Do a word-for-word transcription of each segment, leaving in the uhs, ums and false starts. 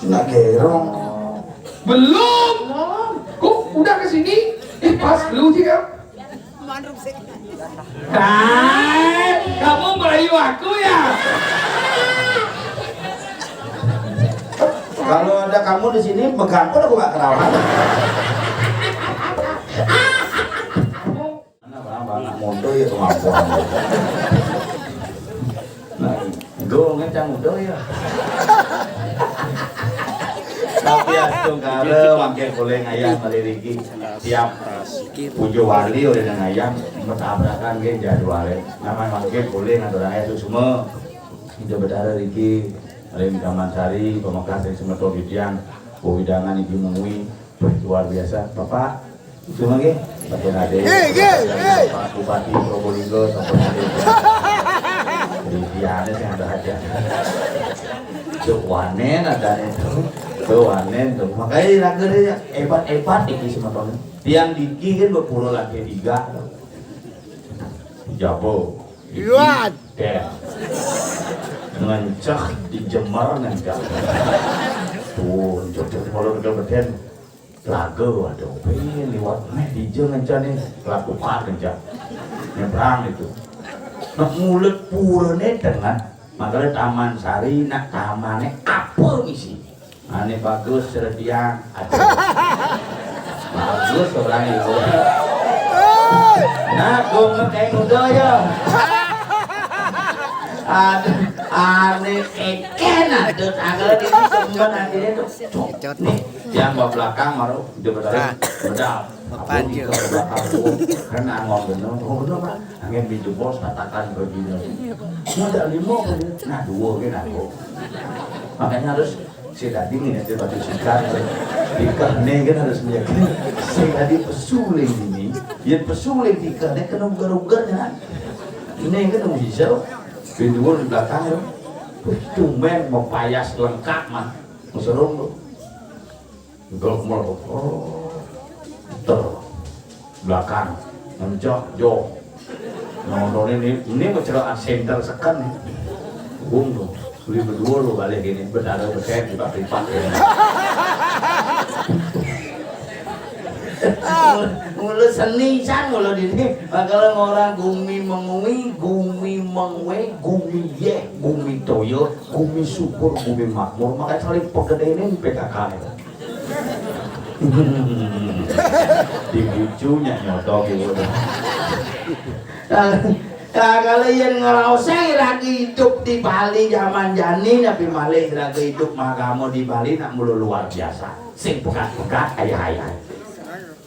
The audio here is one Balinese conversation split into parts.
Nak gerong. Belum. Kok udah ke sini? Eh, pas lu sih, Kak. Hai, kamu merayu aku ya? Kalau ada kamu di sini, pegang pun aku nggak kerawan. Mana bang, bang, nak mondo ya kemampuan. Nah, gue ngecang udah ya. Tapi astungkara mangke boleh ngayah malih riki. Tiap puja wali oleh nang ayam bertabrakan ke jadwalnya. Nama mangke boleh ngaturang ayah suksma. Ida Betara riki, Ring Taman Sari, pamekas ring semeton titiang, wewidangan Igi Mengwi, luar biasa. Bapak, itu lagi, Bapak Ade, Pak Bupati Probolinggo, Bapak Ade. Titiangnya sing ada aja. Cuk wanen adanya tuh, tuh wanen tuh. Makanya raga dia hebat-hebat iki semeton. Tiang diki kan berpura lagi tiga. Jabo. Iwan. Deh. Ngencah di Jember ngencah. Tuh, cocok kalau udah beten. Lagu, waduh, pengen liwat meh di Jember ngencah nih. Lakukan ngencah. Nyebrang itu. Nak mulut purane tengah. Makanya Taman Sari, nak tamane apa misi? Ane bagus seredian. Aduh. Bagus orang itu. Nah, gong kayak muda ya. Aduh, ane eken aduh tanggal di temen akhirnya tuh. Nih, yang bawa belakang baru udah bertarik. Udah. Papan, Pak. Kan angong bener. Oh, bener, Pak. Angin di jebos katakan begini. Ada lima apa dia? Nah, dua kan aku. Makanya harus si daging ini dia batu sikat. Tikah nih kan harus menjaga. Si tadi pesuling ini, ya pesuling tikah nih kena ugar-ugarnya. Ini kan nunggu hijau, pintu di belakang ya. Wih, tumben mau payas lengkap mah. Mau serung tuh. Gok melebu. Oh. Ter. Belakang. Mencok, jo. Nonton ini, ini mau cerokan center second nih. Bung tuh. Beli berdua lu balik ini, bedara besen di pabrik. Mulu seni san mulu di sini. Makanya orang gumi mengui, gumi mengwe, gumi ye, gumi toyo, gumi syukur, gumi makmur. Makanya saling pegede ini P K K nih. Di bucunya nyodok gitu. Nah, nah, kalau yang ngerasa lagi hidup di Bali zaman jani, tapi malih lagi hidup magama di Bali nak mulu luar biasa. Sing pegat-pegat ayah-ayah.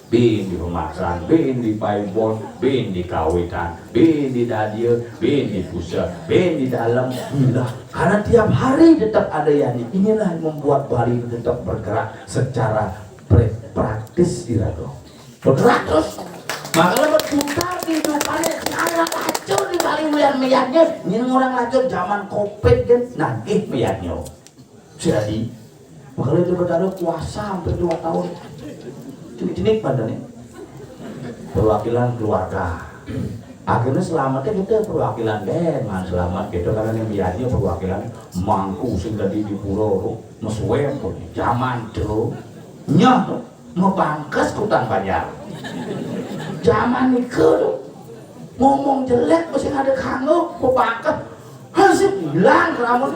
Bin di pemaksaan, bin di paibon, bin di kawitan, bin di dadia, bin di pusat, bin di dalam, gila. Karena tiap hari tetap ada yani. Inilah yang membuat Bali tetap bergerak secara pre- praktis, iraga. Bergerak terus. Makanya berputar kehidupannya. Sekarang lacur di Bali, ulian meyaknya. Ini orang lacur zaman covid kan, nagih meyaknya. Jadi, makanya itu bertaruh puasa hampir dua tahun. Cenik-cenik pada nih. Perwakilan keluarga. Akhirnya selamatnya kita perwakilan deh, man selamat gitu karena yang biasanya perwakilan mangku sing tadi di pura tuh, mesuem tuh, zaman tuh, nyah tuh, mebangkes kutang banjar. Zaman nika tuh, ngomong jelek mesti ada kanggo, mebangkes, hasil hilang keramun.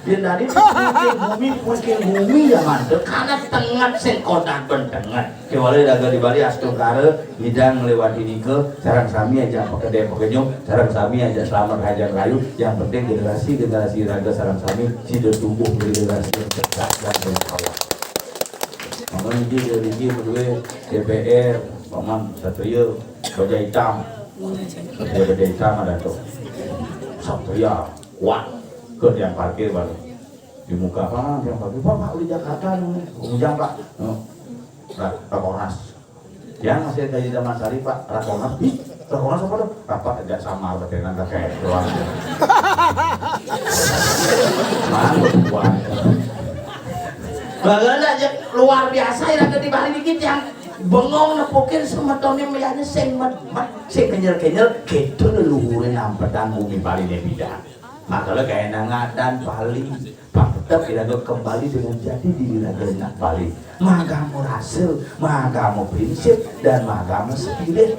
Dia tadi puikin bumi, puikin bumi ya mantu, karena tenget sing kotak ben tenget. Kecuali daga di Bali astungkara, ngidang ngliwati nika, sareng sami aja pekede pekenyum, sareng sami aja selamat rahayu rahayu. Yang penting generasi-generasi raga sareng sami sida tumbuh menjadi generasi yang cerdas dan berkawan. Mangga niki dia niki berdua D P R, Paman Satria, Baja Hitam. Satria Baja Hitam ada tuh. Satria, kuat. Ke yang parkir baru. Di muka apa? Yang parkir, Pak, Pak, di Jakarta nih. Ujang, Pak. Oh. Ra- Rakornas. Yang masih dari zaman Sari, Pak, Rakornas. Ih, Rakornas apa tuh? Rapat agak sama, betenan kakek doang. Malu, Pak. Bagana aja luar biasa ya, di Bali dikit yang bengong nepukin semetonnya meyaknya sing med, med, sing kenyel-kenyel, gitu leluhurnya nyampetan bumi Bali ini bidang. Makanya kayak nang ngadan Bali, pang tetep iraga kembali dengan jati diri raga nak Bali. Magama rasa, magama prinsip, dan magama spirit.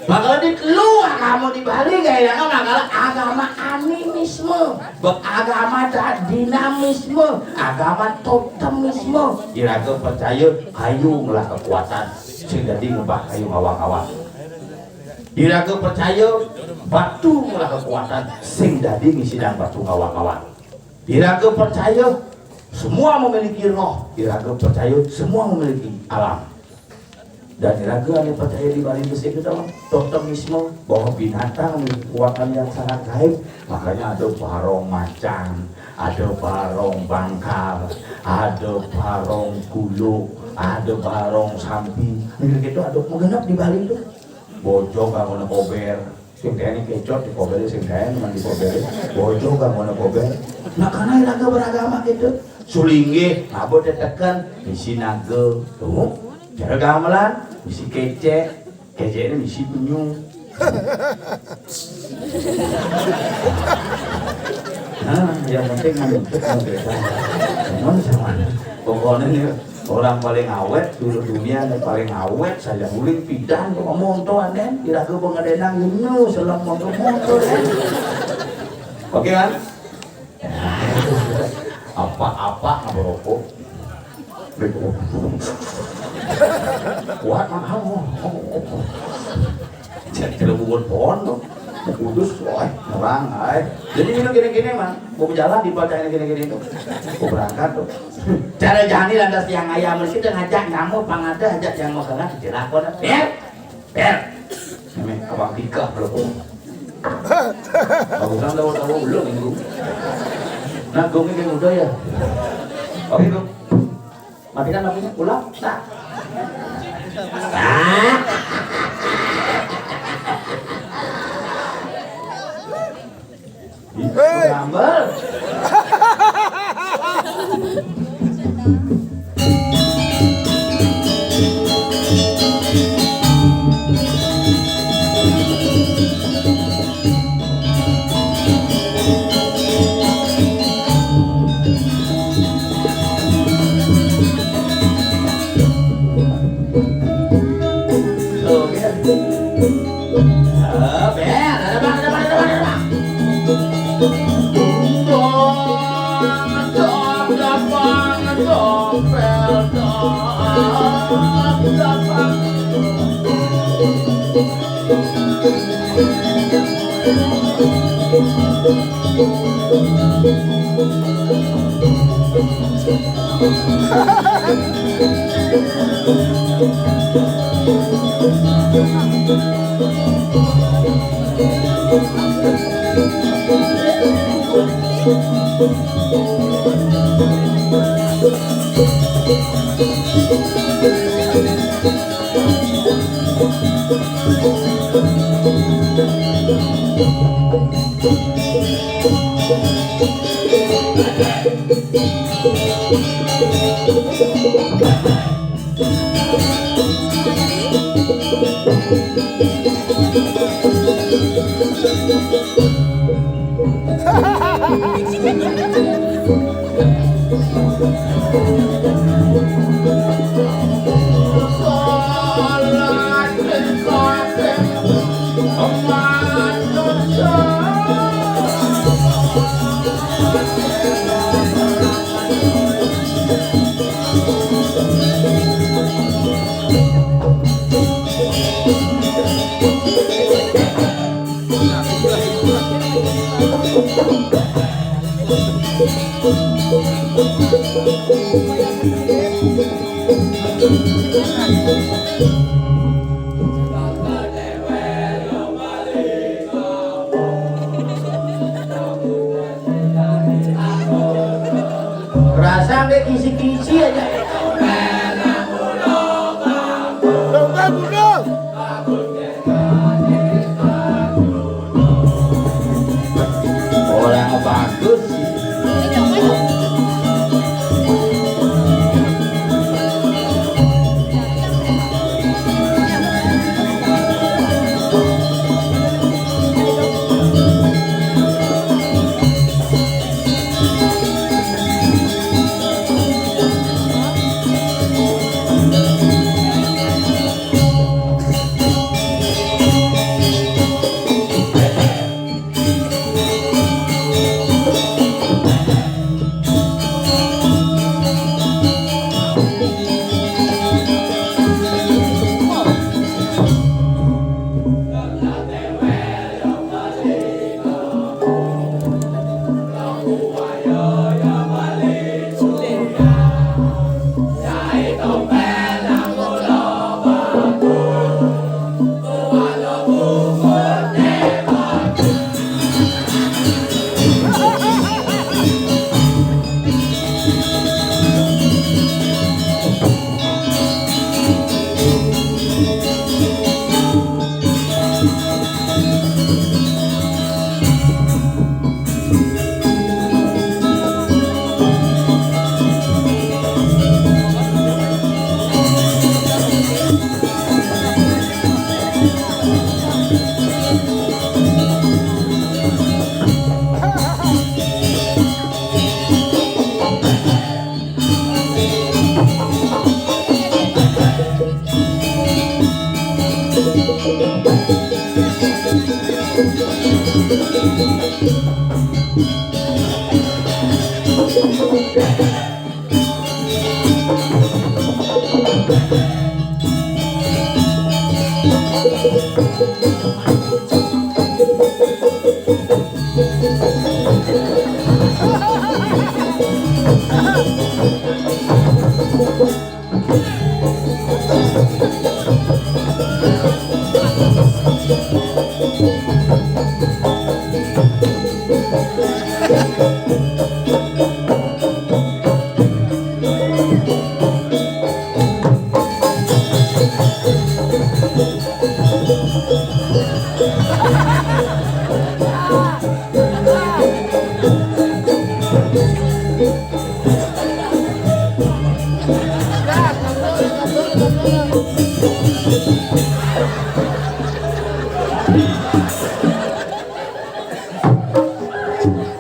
Makanya di lu agama di Bali kayak nang makanya agama animisme, agama da- dinamisme, agama totemisme. Iraga percaya kayu ngelah kekuatan sing dadi ngebah kayu ngawang-ngawang. Iraga percaya batu ngelah kekuatan sing dadi ngisidang batu ngawang-ngawang. Iraga percaya semua memiliki roh. Iraga percaya semua memiliki alam. Dan iraga ane percaya di Bali Besik itu, totemisme, bahwa binatang memiliki kekuatan yang sangat gaib. Makanya ada barong macan, ada barong bangkal, ada barong kuluk, ada barong sampi. Gitu ada menggenap di Bali itu. Bojog anggone kober. Sing kae ni kecot di kober, sing kae nang di kober. Bojog anggone kober. Nah, karena iraga beragama gitu. Sulingge, ngaba teteken, misi naga. Tuh, cara gamelan, misi kecek. Kecek ini misi penyu. Nah, yang penting kan itu mau beda. Cuman sama. Pokoknya nih, orang paling awet, dulu dunia nih paling awet, saya uling pidan, kok monto aneh, iraga pengadenang, ini, selam monto-monto, ya. Oke, kan? Apa-apa nggak merokok. Kuat, Mang. Cek, cek bukan pohon tuh. Kudus, wah, nerang, ay. Jadi minum gini-gini, Mang. Mau jalan di pantai gini-gini tuh. Mau berangkat tuh. Cara jani lantas yang ayam, kita ngajak nyamuk, pang ada ajak yang mau sana, dijelakon. Ber, ber. Ini abang tikah, bro. Bagusan tahu-tahu belum, Minggu. Nah, gue mikir udah ya. Oke, Bro. Matikan lampunya, ulang. Nah. Hei. Gambar. Perasaan dia kisi-kisi aja. Domba gunung. Orang bagus.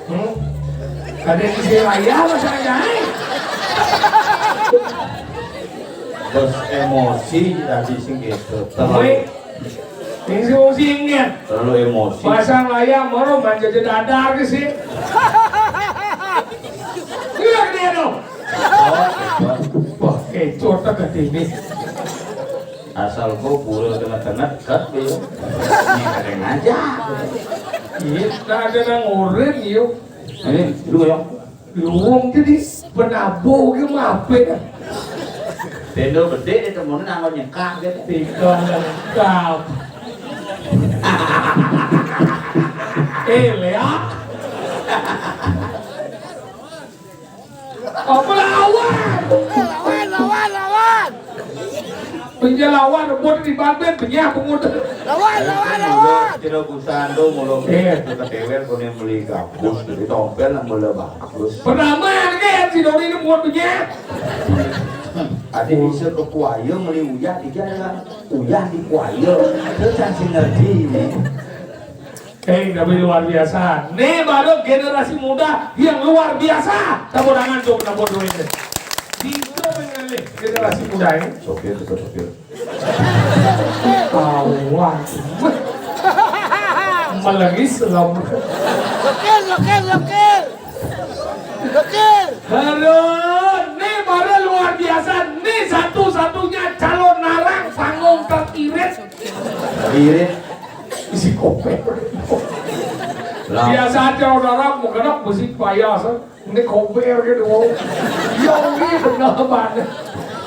Hmm? Ada di sini raya apa saya? Terus emosi tadi sing gitu. Terlalu Woi, ini sih emosi ingat. Terlalu emosi. Pasang layar, moro manja dadar ke sih. Iya, dia dong. Oh, hebat. Wah, kecoh tak ke sini. Asal gua pura tengah-tengah, kat dia. Ini kadang aja. Iya, tak ada nang oren, yuk. Ini, dulu ya. Luwung jadi penabo ke mape dah. Tendo gede ditemuin nang nyengkak gitu. Tiga lengkap. Eh, Lea. Apa lawan? Lawan, lawan, lawan. Penjelawan buat di Banten, penyah pengut. Lawan, lawan, lawan. Tidak usah ando mulu. Iya. Kita dewer kone beli gabus, jadi tompel yang boleh bagus. Pertama, kan, si Doni ini buat penyah. Adi bisa ke kuaya meli uyah tiga kan. Uyah di kuaya. Terus yang sinergi ini. Eh, tapi luar biasa. Nih baru generasi muda yang luar biasa. Tepuk tangan tuh, tepuk dulu ini. Itu bener nih, generasi muda ini. Sopir, sopir, sopir. Kawan. Melengis lom. Lokir, lokir, lokir. Lokir. Halo, nih baru luar biasa. Nih satu-satunya calon narang panggung teririt. Irit. Isi koper. Lah. Biasa aja orang mau kena besi payah, sir. Ini koper gitu. Ya, ini bener banget.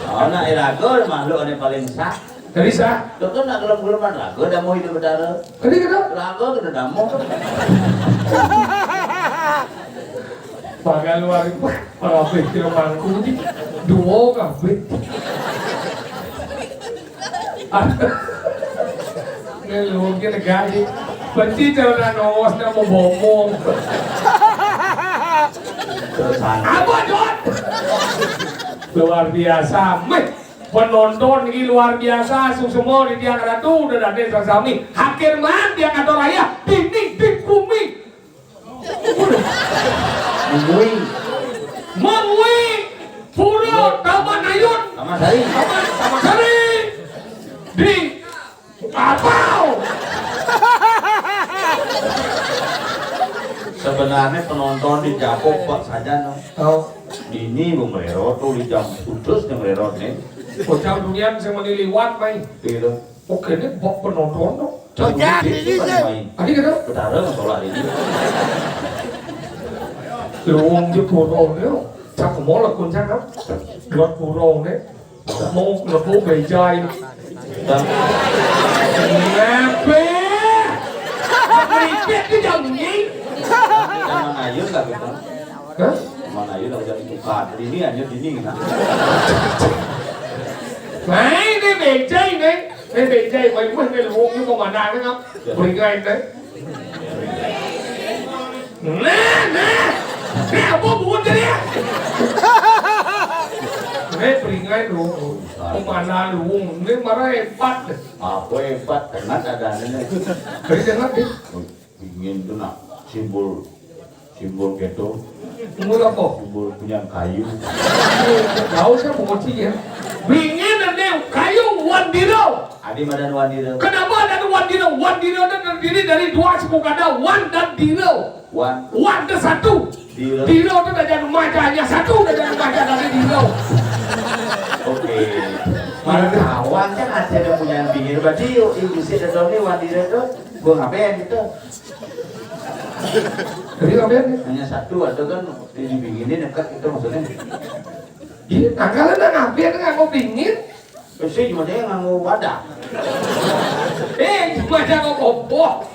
Ana iraga makhluk ane paling sah. Jadi sah. Tuh kan nak gelem-geleman raga damuh itu betara. Jadi gitu. Raga kena damuh. Pagal luar itu, para pikir mangku di dua kabeh. Ini lu mungkin gaji. Benci cara nongos nak mau bomo. Apa, Dot? Luar biasa. Meh, penonton ini luar biasa. Suksma di tiang ratu udah dadi sami. Hakim man tiang atur raya. Dini di bumi. Mengui. Mengui. Pura Taman Ayun. Taman Sari. Taman, Taman Sari. Di Apau. Sebenarnya penonton di Japok, Pak, saja, no. Oh. Dini merero tuh di jam putus nih merero nih. Bocah dunia bisa meni liwat, mai. Gitu. Oke, ini bok penonton, no. Bocah dini sih. Adi gitu. Betara nggak sholat ini. Luwung di pura, yo. Cak molek kuncak, no. Buat pura, nih. Mau lebu bejai. Bang. Ngepet. Ngepet di jam ini. Mana ayo nggak gitu? Hah? Mana ayo nggak jadi tukar. Ini hanya dini, nah. Nah, ini bejai, nih. Ini bejai, baik gue nih, lu mau mana, nih, Ngap? Beringai, nih. Nah, nah. Nah, apa buat tadi ya? Nah, peringai lu. Pemanah lu. Ini marah hebat. Apa hebat? Tenang ada nih. Tadi dengar, deh. Dingin tuh, nak. Simbol, simbol gitu. Simbol apa? Simbol punya kayu. Tahu saya mau ya. Bingin dan kayu wandiro. Adi madan wandiro. Kenapa ada wandiro? Wandiro itu terdiri dari dua suku kata, wan dan diro. Wan. Wan itu satu. Diro. Diro itu dah jadi maca, hanya satu dah jadi maca dari diro. Oke. Mana kawan kan ada yang punya bingin, berarti yuk, ibu si ada dong nih wandiro itu. Gua ngapain gitu? Jadi ngapain? Hanya satu, ada kan di bingin ini dekat gitu maksudnya. Ih, angkala nang aben nganggo bingin. Isi cuma dia nganggo wadah. Eh, cuma nganggo kompor.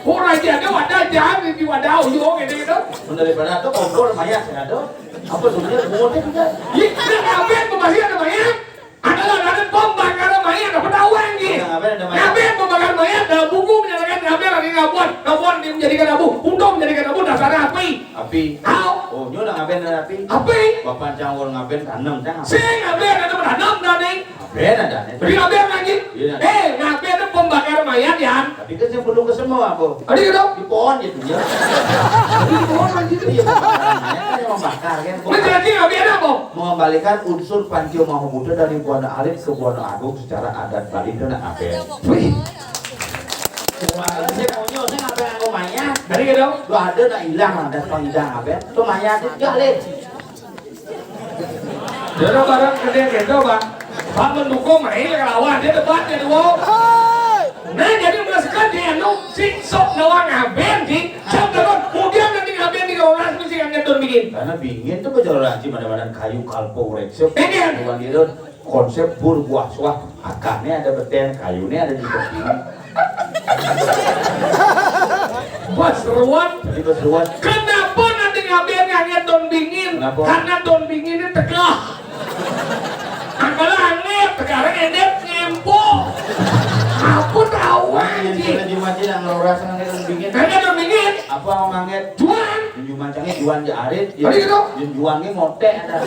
Kurang aja ada wadah, jangan di wadah uyung gitu gitu. Mun daripada itu kompor mayat ya tuh. Apa sebenarnya bungut juga? Ih, nang aben pembahian ada mayat. Ada ada pembakaran mayat, apa tahu lagi? Nang aben ada mayat. Ngaben pembakaran mayat, dalam buku menyatakan ngaben lagi ngabuan, ngabuan dia menjadikan abu, untuk menjadikan abu dasar api. Api. Tahu? Oh, nyo nang aben ada api. Api. Bapak canggur ngaben tanam cang. Sing ngaben ada tanam dah nih. Ngaben ada nih. Beri ngaben lagi. Iya. Eh, ngaben itu pembakar mayat ya. Tapi kan saya perlu ke semua, Bu. Ada gitu? Di pohon gitu ya. Di pohon lagi. Iya, pembakaran mayat kan yang membakar kan. Ini berarti ngaben apa? Mengembalikan unsur Pancio Mahamuda dari Buana Alit ke Buana Agung secara adat Bali itu nak ngaben. Wih. Wah, saya punya, saya ngaben nganggo mayat. Dari gitu? Lu ada nak hilang, ada pengidang ngaben. Itu mayat itu jalin. Dia ada barang gede gitu, Pak. Pak mendukung main lawan dia debat ya dua. Nah, jadi merasakan dia anu sing sok nawang ngaben di sok terus. Kemudian nanti ngaben di orang mesti ngaben don bingin. Karena bingin tuh kejualan di mana-mana kayu kalpo ureksep. Ini kan? Bukan gitu. Konsep bur buah suah, akarnya ada beten, kayunya ada di tepi. Bos ruan. Jadi bos ruan. Kenapa nanti ngaben ngaben don bingin? Kenapa? Karena don bingin ini tegah. Angkala anget, sekarang endet ngempo. Apa tahu aja. Kalau Jumat ini ngeloras ngaben don bingin. Ngaben don bingin. Apa mau ngaben? Juan. Juman cangnya juan ja arit. Tadi gitu. Juan ge mote ada.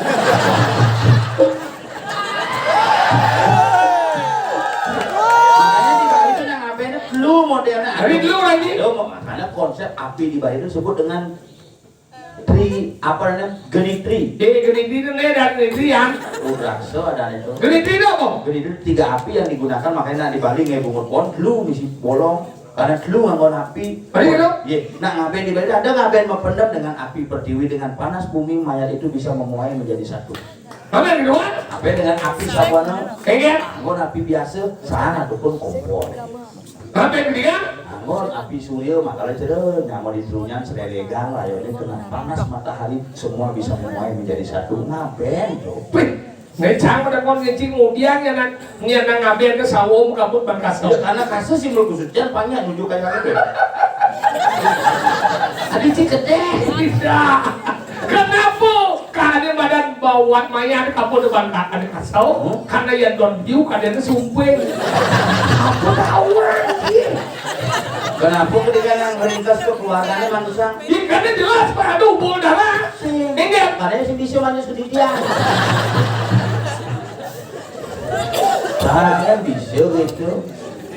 Makanya di Bali itu yang ngapain flu modelnya. Dari dulu lagi. Lo mau makanya konsep api di Bali itu disebut dengan tri apa namanya? Genitri. Eh, genitri itu nih dan genitri yang. Rudraksa ada itu. Genitri itu apa? Genitri tiga api yang digunakan makanya di Bali nggak bungut pohon, lu misi bolong karena lu nganggo api. Tadi gitu. Iya, nah ngapain di Bali ada ngapain mempendam dengan api pertiwi dengan panas bumi mayat itu bisa memuai menjadi satu. Apa yang kedua? Apa dengan api sabuana? Iya. Anggon api biasa, sana ataupun kompor. Apa yang ketiga? Anggon api surya, makanya cerah, nyaman di trunyan, selelegan, layarnya kena panas matahari, semua bisa memuai menjadi satu. Ngapain tuh? Wih, ngecang pada kon ngecing mudian ya nang, ya nang ngaben ke sawom kabut bangkas. Ya, karena kasus sih menurut Gusucian banyak nunjuk kayak gitu. Tadi sih gede. Tidak. Kenapa? Karena badan bawat mayat kamu depan kakak dikasau, karena yang don biu kadang sumping. Apa tahu anjir? Kenapa ketika yang ringkas ke keluarganya manusia? Ih, karena jelas, Pak, aduh, bol darah. Enggak. Katanya sih bisa manis ke dia. Tangan bisa gitu.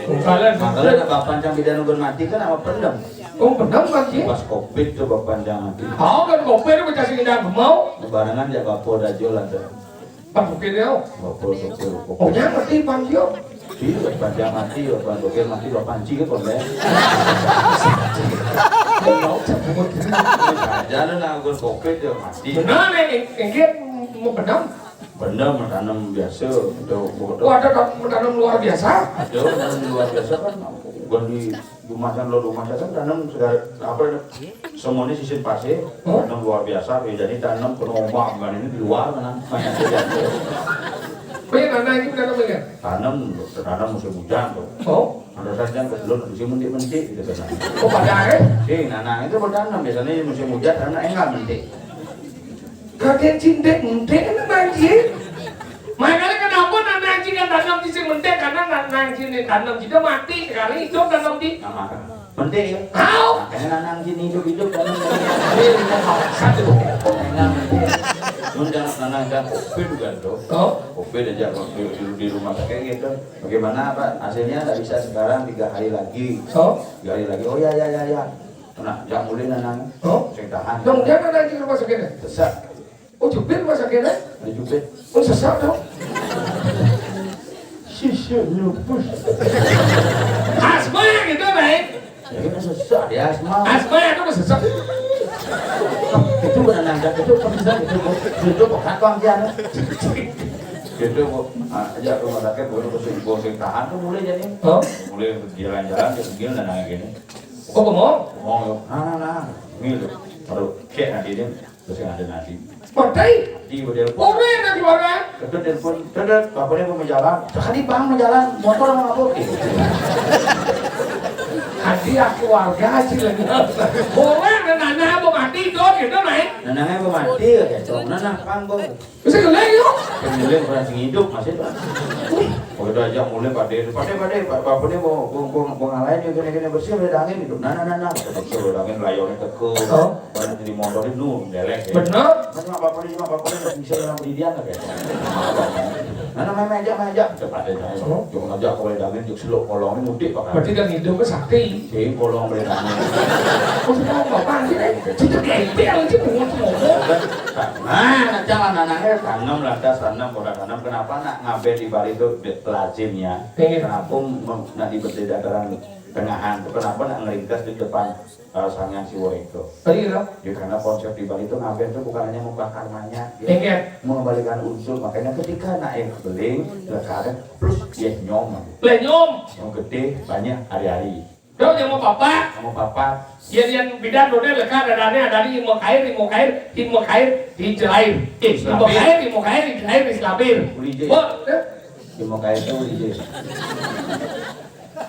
Makanya ada bapak yang beda nunggu mati kan sama pendem. Oh, pendem kan sih? Pas covid tuh bapak yang mati. Oh, kan covid itu kasih indah mau. Barengan ya bapak udah jual ada. Pas covid ya. Bapak sopir. Oh, yang mati pan yo. Iya, bapak yang mati, bapak sopir mati, bapak panci kan boleh. Mau cabut. Aja lu nanggur covid ya mati. Benar nih, enggak mau pendem. Benda menanam biasa, itu. Oh, ada menanam luar biasa? Ada menanam luar biasa kan, bukan di rumah kan, lo rumah kan tanam segala apa, semuanya sisir pasir, tanam luar biasa, ya, jadi tanam penuh ombak, bukan ini di luar menanam. Banyak kerja. Banyak tanah itu tanam ya? Tanam, tanam musim hujan tuh. Oh. Ada saja yang kedulur di sini mentik-mentik gitu kan. Oh, pada air? Sih, nah, nah, itu bertanam biasanya musim hujan karena enggak mentik. Kaget cinta ente kan anjing. Makanya kenapa nanang cing kan tanam di sing mente karena nanang cing ini tanam kita mati sekarang hidup tanam di. Nah, maka mente ya. Tahu? Makanya nanang cing hidup-hidup tanam. Iya, iya, satu. Nanang mente. Mun jangan nanang dan covid juga tuh. Oh? Covid aja waktu di, di rumah sakit gitu. Bagaimana apa hasilnya nggak bisa sekarang tiga hari lagi. Oh? Tiga hari lagi. Oh ya ya ya ya. Nah, yang mulai nanang. Oh? Saya tahan. Dong, dia nanang di rumah sakit. Sesak. Oh, jubir rumah sakitnya? Ada jubir. Oh, sesak dong. Sisa lupus. Asma gitu, baik. Ya, kan sesak ya, asma. Asma itu mah sesak. Itu benar nanda, itu kan bisa gitu, Bu. Itu pekat bang dia. Gitu, Bu. Ah, aja rumah sakit, Bu, terus ibu sing tahan tuh mulai jadi. Oh? Mulai jalan-jalan, dia begini dan nanya gini. Oh, bengong? Bengong, yuk. Nah, nah, nah. Ini loh. Baru cek nanti dia. Terus yang ada nasi. Mati. Di model. Ora ada keluarga. Kedut telepon, "Dedet, bapakné mau jalan." "Tadi Bang mau jalan, motor sama apa?" Adi aku warga sih lagi. Ora ada nana apa mati, Dok, gitu, naik. Nanangnya mau mati, ya, Dok. Nanah, Bang, Bang. Bisa geleng, yuk. Geleng orang sing hidup, masih, Bang. Wih, udah aja mulai pada, pada, pada, bapakné mau, mau, mau, mau ngalahin, ya, gini-gini bersih, udah dangin, gitu. Nah, nah, nah, nah. Bersih, udah dangin, layarnya keke. Oh. Banyak jadi motor itu, nu, delek, ya. Bener. Kan cuma bapakné, cuma bapakné, bisa orang pendidikan, lah, kayak. Nah, nah, main aja, main aja. Cepat aja. Oh. Jangan aja, kalau dangin, juk seluk, kolongnya mudik, Pak. Berarti kan hidup ke sakti. Si kolong boleh dangin. Oh, sudah, Bapak, sih, eh. Itu gempel, itu bunga semua. Nah, nah, jangan, anaknya tanam, lantas tanam, bola tanam. Kenapa nak ngaben di Bali itu de-, lazimnya? Iya. Kenapa mem-, nak di dataran tengahan? Kenapa nak ngeringkas di depan, eh, Sanghyang Siwa itu? Iya. Ya, karena konsep di Bali itu ngaben itu bukan hanya membakar mayat, ya. Iya. Mengembalikan unsur. Makanya ketika nak yang beling, lekarnya, plus dia nyom. Lah nyom. Yang gede, banyak hari-hari. Dong, yang mau papa. Yang mau papa. Yang, yang bidan done leka dadane adani imo kair, imo kair, imo kair, hijelair. Eh, imo kair, imo kair, hijelair, hijelair. Ulije. Bo, eh? Imo kair itu ulije.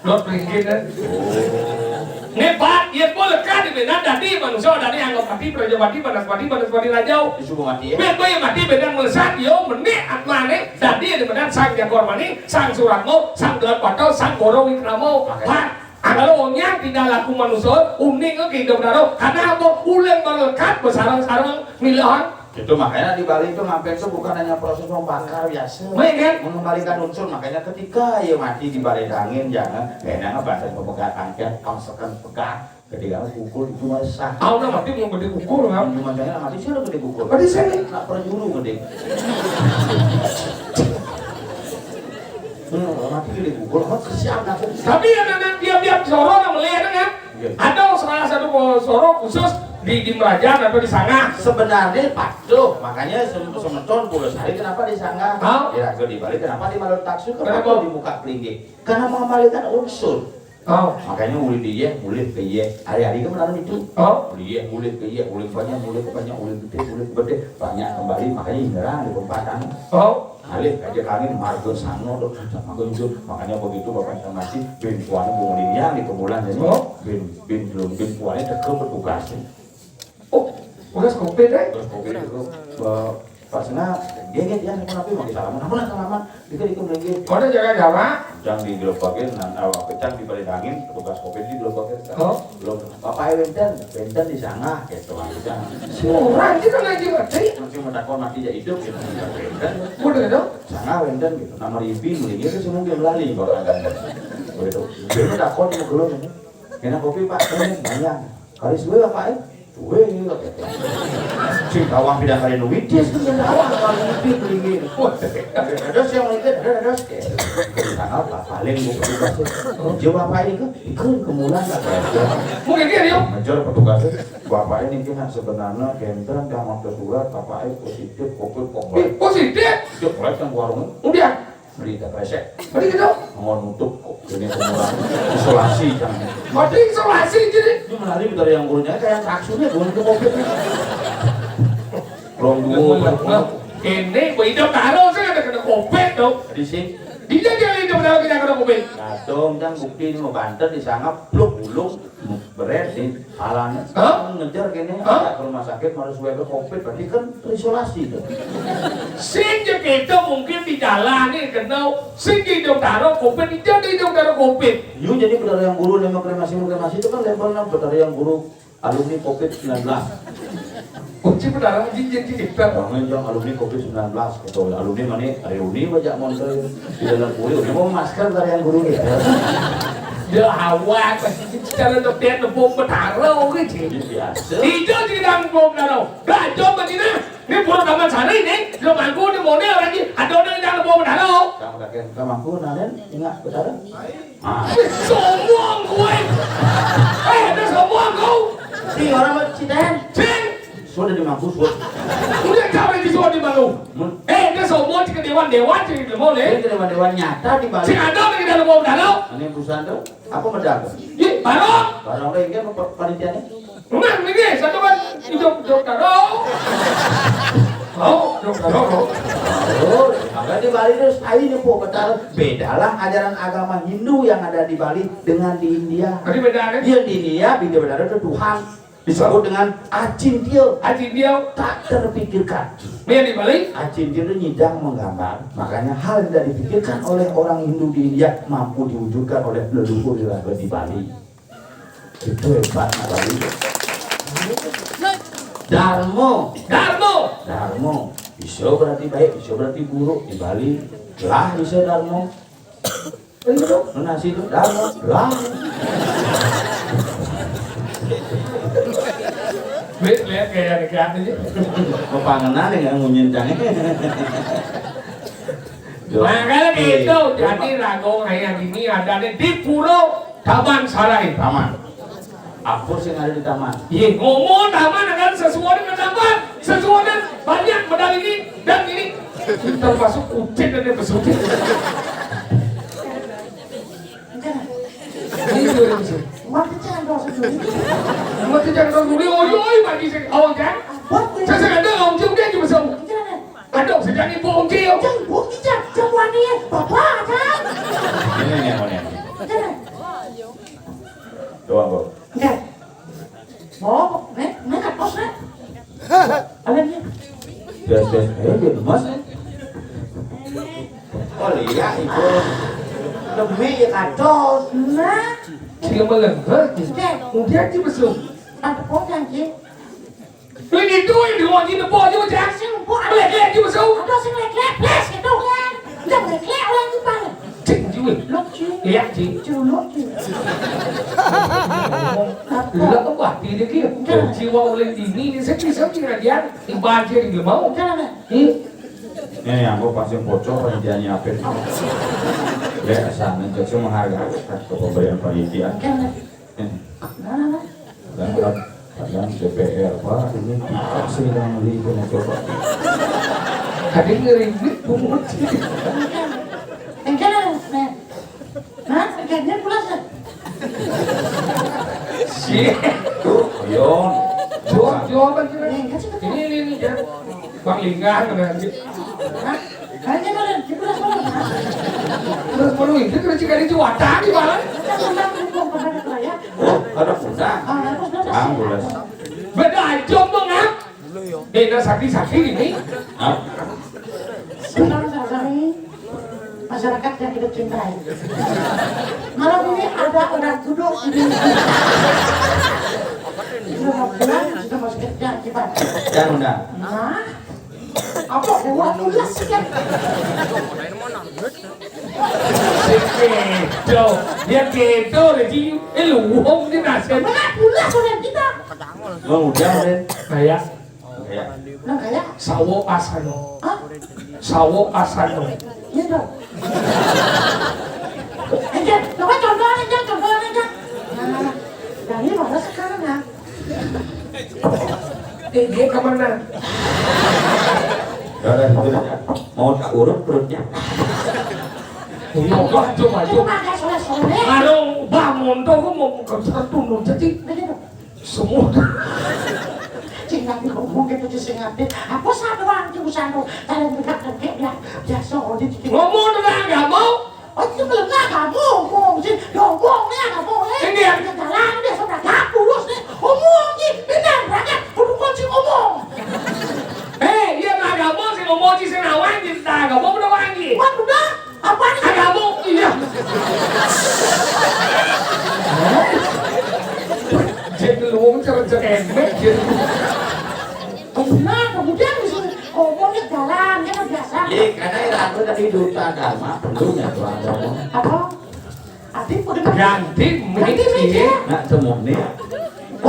Dot ringgit, eh. Oh. Nih, Pak, yang mau leka di mana tadi manusia adani anggap mati, praja mati, panas mati, panas mati rajau. Disuruh mati, ya? Biar gue yang mati, bidan melesat, yo, meni atmane, tadi yang di mana sang jagoan mani, sang suratmo, sang gelar patau, sang goro wikramo. Makanya. Pak, kalau wong yang tidak laku manusia, uning ke hidup daro. Karena apa? Uleng melekat, bersarang-sarang, milahan. Itu makanya di Bali itu ngapain tuh bukan hanya proses membakar biasa. Baik, kan? Mengembalikan unsur. Makanya ketika ya mati di Bali dangin, jangan. Kayaknya nggak bantai pemegat angkat, pangsekan pegat. Ketika pukul itu malah sah. Aku nak mati mau gede pukul, kan? Cuma jangan mati, siapa gede pukul? Berarti saya. Nak perjuru gede. Hmm, mati gede pukul, oh, kesian aku. Tapi yang anak dia biar soro nak melihat, kan? Iya. Ada salah satu soro khusus di, di Merajan atau di Sangah. Sebenarnya patuh, makanya sem-, semeton pulau sari kenapa di Sangah? Hah? Di Rago di Bali kenapa di Malut Taksu, kenapa? Kenapa dibuka pelinggih? Karena mengembalikan unsur. Oh. Makanya ulih dia, ulih ke iya. Hari-hari kan menanam itu. Oh. Ulih iya, ulih ke iya, ulih banyak, ulih ke banyak, ulih gede, ulih ke gede. Banyak kembali, makanya nyerang di perempatan. Oh. Alih aja kami marga sanga tuh, marga hijau. Makanya begitu Bapak Informasi, bin kuana bunga linyang di kemulan ini. Oh. Bin, bin belum, bin kuana tegel petugasnya. Oh, bekas covid, eh? Terus covid itu, eh, pas na, dia ingat ya, kenapa mau disalaman? Apa nak salaman? Dikit-dikit lagi. Mana jaga jarak? Cang di gelobakin, nan awak pecang di balik angin, petugas covid di gelobakin. Oh. Belum, Bapak wénten, wénten di sana, gitu, Bang. Cang. Si orang itu kan lagi mati. Masih mau takon mati ya hidup, gitu. Wénten. Udah dong. Sana wénten, gitu. Nama ripi, mendingnya itu semua dia melali, Bapak. Begitu. Dia mau takon, mau keluar, gitu. Kena kopi, Pak, ini banyak. Kali suwe, Bapak, eh? Suwe, gitu. Sing tawang pindah kali nuwitis, tuh, sing tawang, kali nuwitis, beli. Wah, ada sih yang ikut, ada, ada sih. Karena apa? Paling mau petugas tuh. Jawab apa ini, kan? Ikut ke mulan, Pak. Mungkin dia, yuk. Ngejar petugas tuh. Bapak ini kena sebenarnya, kenten, kamu ke surat, Bapak ini positif, covid, kok. Eh, positif? Dia mulai yang warung. Udah. Beli tak pesek. Beli gitu. Mau nutup kok. Ini pemulangan. Isolasi, jangan. Berarti isolasi jadi. Ini menarik dari yang gurunya, kayak taksunya, guru itu covid. Belum dulu, belum dulu. Ini, Bu, hidup taruh, saya ada kena covid, dong. Di sini. Dia jadi hidup taruh, kita kena covid. Kadang, jangan bukti ini mau banter, disangap, blok, gulung. Beret nih, palanya. Hah? Ngejar kene, hah? Ajak ke rumah sakit, malah suwe ke covid, berarti kan terisolasi tuh. Sing je kita mungkin di jalan nih, kenal. Sing hidup taruh covid, dia hidup taruh covid. Yu jadi berdarah yang guru, lima kremasi, kremasi itu kan levelnya berdarah yang guru alumni covid sembilan belas. Kunci berdarah, anjing, jadi kita. Orang yang alumni covid sembilan belas, gitu. Alumni mana? Reuni, wajak montor. Di dalam kulit, ini mau masker dari yang guru, gitu. Ya, awak, cara dokter, bom berdarah, oke, sih. Ini biasa. Tidak, tidak, bom berdarah. Gajah, Madinah. Ini burung taman sari, ini. Belum aku, ini model lagi. Ada orang yang jangan bom berdarah. Kamu kakek, kamu aku, nalen, ingat berdarah? Ah. Sombong gue. Eh, ada sombong kau. Si orang mau citen. Cing. Sudah di mampus, sudah. Udah capek di sudah di malu. Hmm. Eh, ada sombong ke dewan-dewan, cing, di mall, eh. Ini dewan-dewan nyata di Bali. Cing, ada lagi dalam mau dalam. Ini perusahaan tuh, apa medal? Ih, barang. Barang lagi kan, apa, panitianya? Emang ini satu kan hidup dokter. Oh, dokter. Oh, maka di Bali itu stay nih, Po, betul. Bedalah ajaran agama Hindu yang ada di Bali dengan di India. Tadi beda, kan? Iya, di India, Bidya Bedara itu Tuhan. Disebut dengan Acintya. Acintya. Tak terpikirkan. Ini di Bali? Acintya itu nyidang menggambar. Makanya hal yang tidak dipikirkan oleh orang Hindu di India mampu diwujudkan oleh leluhur di Bali. Itu hebatnya Bali. Darmo. Darmo. Darmo. Bisa berarti baik, bisa berarti buruk di Bali. Lah bisa Darmo. Itu nasi itu Darmo. Lah. Wis lihat kayak dekat aja. Kepangenan yang ngunyincang. Nah, kalau gitu, jadi ragung kayak gini ada di Pura Taman Sarai. Taman. Apa sih yang ada di taman? Iya, ngomong taman kan sesuai dengan taman, sesuai dengan banyak modal ini dan ini. Termasuk kucing dan dia besucing. Ini juga ada mesin. Mati jangan dosa dulu. Mati jangan dosa dulu. Oi, oi, mati sih. Awal kan? Saya sedang ada awal juga dia juga sama. Aduh, sedang ibu ongkil. Jangan ibu ongkil, jangan. Jangan wani, bapak, kan? Ini yang mana? Jangan. Doang, Bu. Enggak. Mau, nek, nek, kat pos, nek. Ada dia. Bias, bias. Eh, dia lemas, eh. Oh, iya, Ibu. Demi ya kados. Nah. Dia melengah. Oke. Kemudian dia mesum. Ada pos, kan, Cik? Ini itu yang diwangi nebo aja, Cik. Sing, Bu, ada. Lek-lek dia mesum. Ada sing lek-lek, ples, gitu, kan. Udah lek-lek, orang Jepang. Cik, Jul. Lok, Cik. Iya, Cik. Culuk, Cik. Apa? Lah, apa arti dia, Ki? Enggak. Jiwa oleh dini, ini saya bisa, Cik, ngajar. Ibadah dia mau. Enggak, enggak. Ih. Ini yang gue pasti bocor, panitia nyiapin. Lek, sana, Cik, saya menghargai ke pemberian panitia. Enggak, enggak. Ini. Enggak, enggak. Kadang, kadang D P R, Pak, ini dikasih yang beli, coba. Tadi ngeribut, pungut. Enggak, enggak. Nah, enggak, dia pulas, ya? Sih. Tuh, Yon. Jawab, jawaban kita. Enggak, sih, betul. Ini, ini, ini, ya. Bang Lingga, nanti. Hah? Kayaknya mana? Dia pulas mana? Terus perlu itu, terus jika dicuatan, gimana? Kita pulang, kita pulang, kita pulang, ya. Oh, ada pulang. Ah, terus, terus. Ah, pulang. Beda aja, Bang, ah. Eh, nah, sakti-sakti ini. Hah? Saudara-saudari, masyarakat yang kita cintai. Malam ini ada orang duduk di sini. Sudah mau pulang, sudah mau kerja, kita. Jangan undang. Nah, apa dewa tulis sih, kan? Sing kedo. Dia kedo, jadi, eh, lu wong ini nasib. Mana pula, saudara kita? Mau udah, Den. Kayak Kayak. Nah, kayak. Sawo Asano. Hah? Sawo Asano. Iya dong. Enggak, coba contohnya, Jang, contohnya, Jang. Nah, dari mana sekarang, ya? Eh, dia kemana? Udah, udah, gitu aja. Mau tak urut perutnya? Iya, maju, maju. Itu pakai sore-sore. Karo Mbah Monto ku mau ke Sertu Nunjati. Begitu. Semua. Cing, tapi ngomong gitu, Cing, sing ngerti. Apa satu orang, Cing, usah tuh. Kalau budak dengkek, ya, biasa, oh, dia bikin. Ngomong tentang agama. Oh, itu belum agama, ngomong, Cing. Ya, ngomong, nih, agama, eh. Ini ya. Dia jalan, dia sudah gak lurus, nih. Ngomong, Cing. Benar, banget. Kudu kunci ngomong. Eh, iya, agama, sing ngomong, Cing, sing awang, Cing, tentang agama, udah wangi. Wah, udah. Apa nih? Agama, iya. Cek lu, cek, cek emek, gitu. Nah, kemudian ngomongnya jalan, kan biasa. Iya, karena yang aku tadi duta agama, belum ya, tuh agama. Apa? Ati, udah ganti mic, ganti mic, ya? Nak semua nih.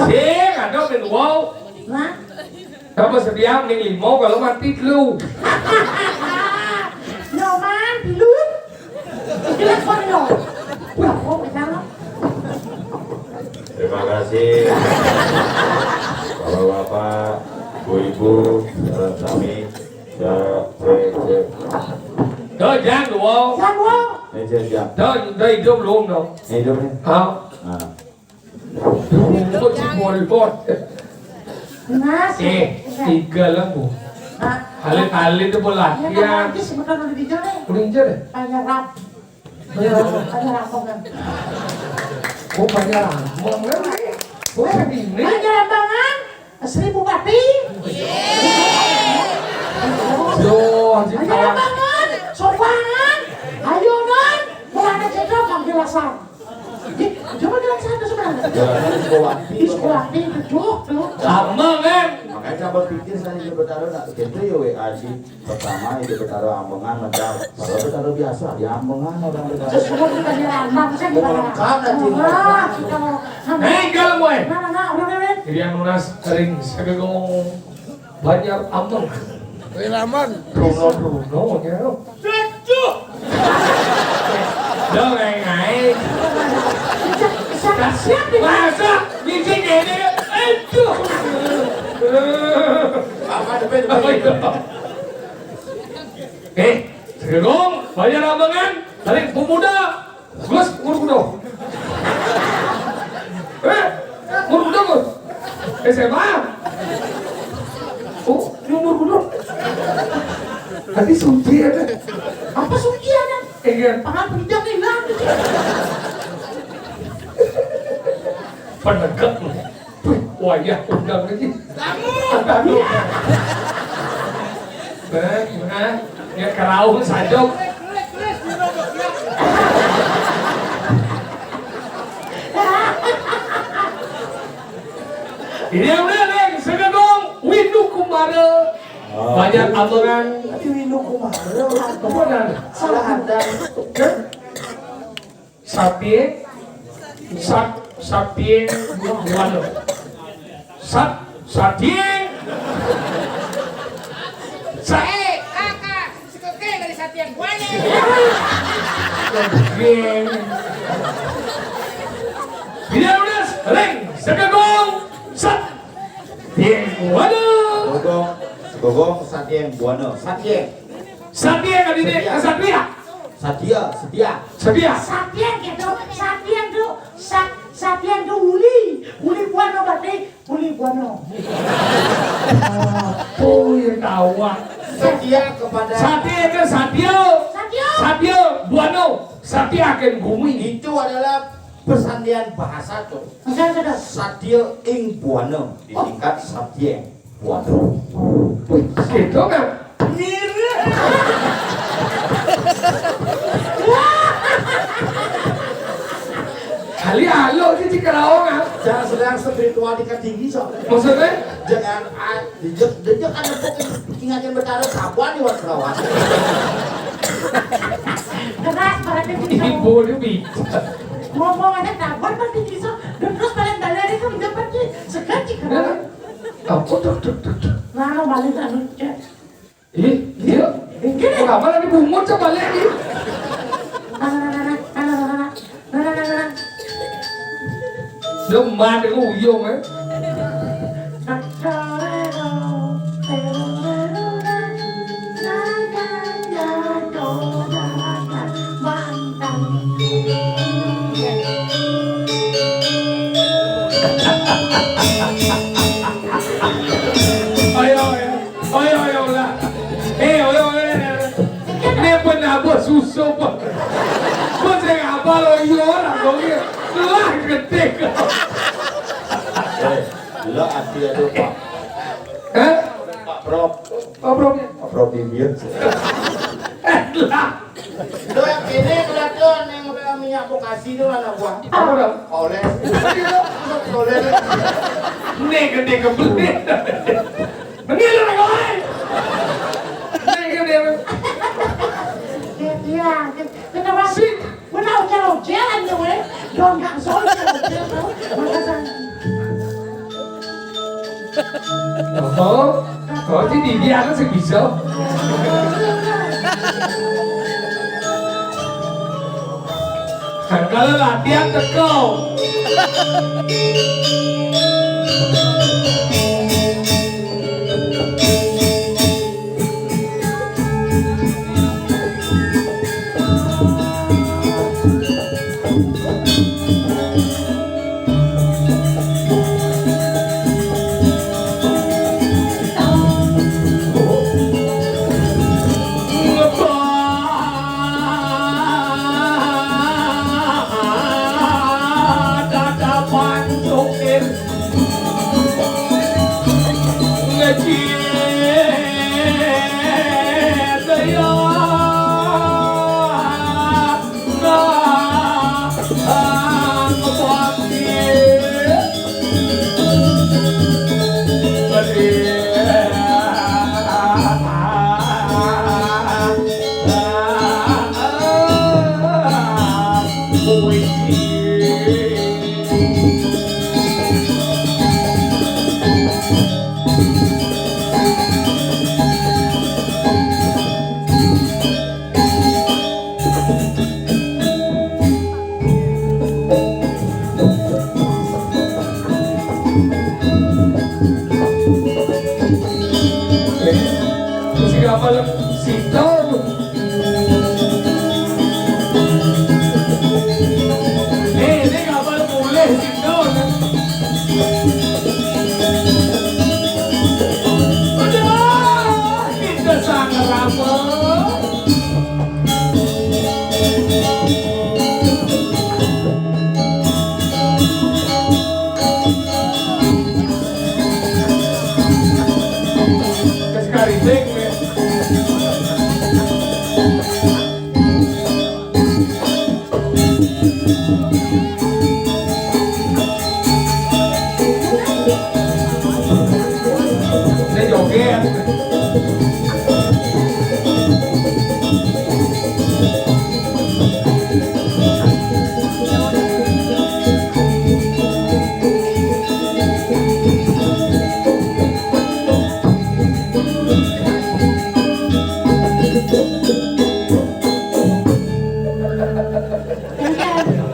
Sing, ada ben wow. Nah. Coba sedia ming limo kalau mati lu. Nyoman, lu. Jelas kok, no. Wah, kok, misalnya. Terima kasih, Bapak-bapak, Ibu-ibu, salam sami. Ya, cek, cek. Dah, jangan, wow. Jangan, wow. Ini cek, jam. Dah, dah hidup belum, dong? Ini hidup nih. Ah. Nah. Duh, si Bolot. Mas. Eh, tiga lah, Bu. Hah? Alit-alit itu Ini latihan. Nanti sebentar udah dijone. Udah dijone? Banyak rap. Banyak rap, banyak rap, kan? Oh, banyak rap, banyak rap. Oh, segini. Banyak rap, banyak. Seribu kaki. Yo, anjing. Ayo, kawan. Bangun. Sopangan. Ayo, non. Mulane cedok kang jelasan. Ih, coba bilang satu sebenarnya. Ya, sekolah. Di sekolah di duduk tuh. Sama, kan? Makanya coba pikir saya di Betara, nak gitu ya, W A sih. Pertama, itu Betara Ambengan, macam. Kalau Betara biasa, di Ambengan orang Betara. Terus semua kita di Rambang, saya di Mau mana? Lengkap, nanti. Wah, kita mau. Hei, kalau gue. Nah, nah, nah, udah, udah, udah. Jadi yang lunas kering, segegong. Banyak ambeng. Wiraman. Bruno, Bruno, ya. Aduh. Dong, aing, aing. Siap, siap, siap. Masa biji gini, aduh. Apa, depan, depan. Apa itu? Eh, segegong, banyak ambengan, tarik pemuda. Gus, umur kudo. Eh, umur kudo, Gus. S M A. Oh, ini umur kudo. Tadi suci ya, kan? Apa suci ya, kan? Eh, iya. Pangan penjam nih, lah. Penegak. Wih, wayah undang lagi. Kamu. Baik, nah, ya keraung saja. Ini yang udah, Neng, segegong, Windu Kumara. Oh. Banyak ambengan. Tapi Windu Kumara, benar. Salah ada. Hah? Satie, sat, satie, buano. Sat, satie. Sa- Eh, kakak, si Koke dari Satien Buana. Koke. Dia udah, Reng, segegong, sat. Tie, buano. Gogong, gogong, Satien Buana. Satien. Satien, kan ini, Satien. Satria. Satya, Setia. Setia. Satien gitu, Satien tuh, Sa-, Satien tuh uli, uli buano berarti, uli buano. Oh, yang tahu, ah. Setia kepada Satya itu Satya. Satya. Satya, buano. Satya akan bumi. Itu adalah persandian bahasa tuh. Maksudnya, sudah. Satya ing buana disingkat Satya. Waduh. Wih, gitu kan? Mirip. Kali alo sih di Kerawang, ah. Jangan sedang spiritual tingkat tinggi, so. Maksudnya? Jangan, ah, dia, dia kan nepuk ingatnya bertaruh sabuan di Kerawang. Keras, pada tinggi, so. Ibu dia bisa. Ngomong aja sabuan pasti bisa. Dan terus paling banyak itu mendapat sih. Segan sih, Kerawang. Apa tuh, tuh, tuh, tuh? Nah, lo balik anu, cek. Ih, iya. Gini. Kenapa lagi bungut coba lihat nih? Nah, nah, nah, nah, nah. Demen aku uyung, eh. Ayo, ayo. Ayo, ayo, lah. Eh, ayo, ayo, ayo. Ini pun apa susu, Pak? Kok saya apa lo, iya, orang dong, ya? Lah, gede. Eh, lo arti itu, Pak. Hah? Pak Prop. Pak Prop. Pak Prop ini. Eh, lah. Lo yang ini kelihatan yang pakai minyak bokasi itu mana buah? Apa dong? Oles. Oles. Ini gede kebelet. Bener lu, Rek, oi. Ini gede. Iya, iya. Kenapa sih? Gua tau jalan-jalan tuh, weh. Dong, gak soal jalan-jalan tuh. Makanya. Oh, oh, jadi dia kan sih bisa. Kan kalau latihan teko.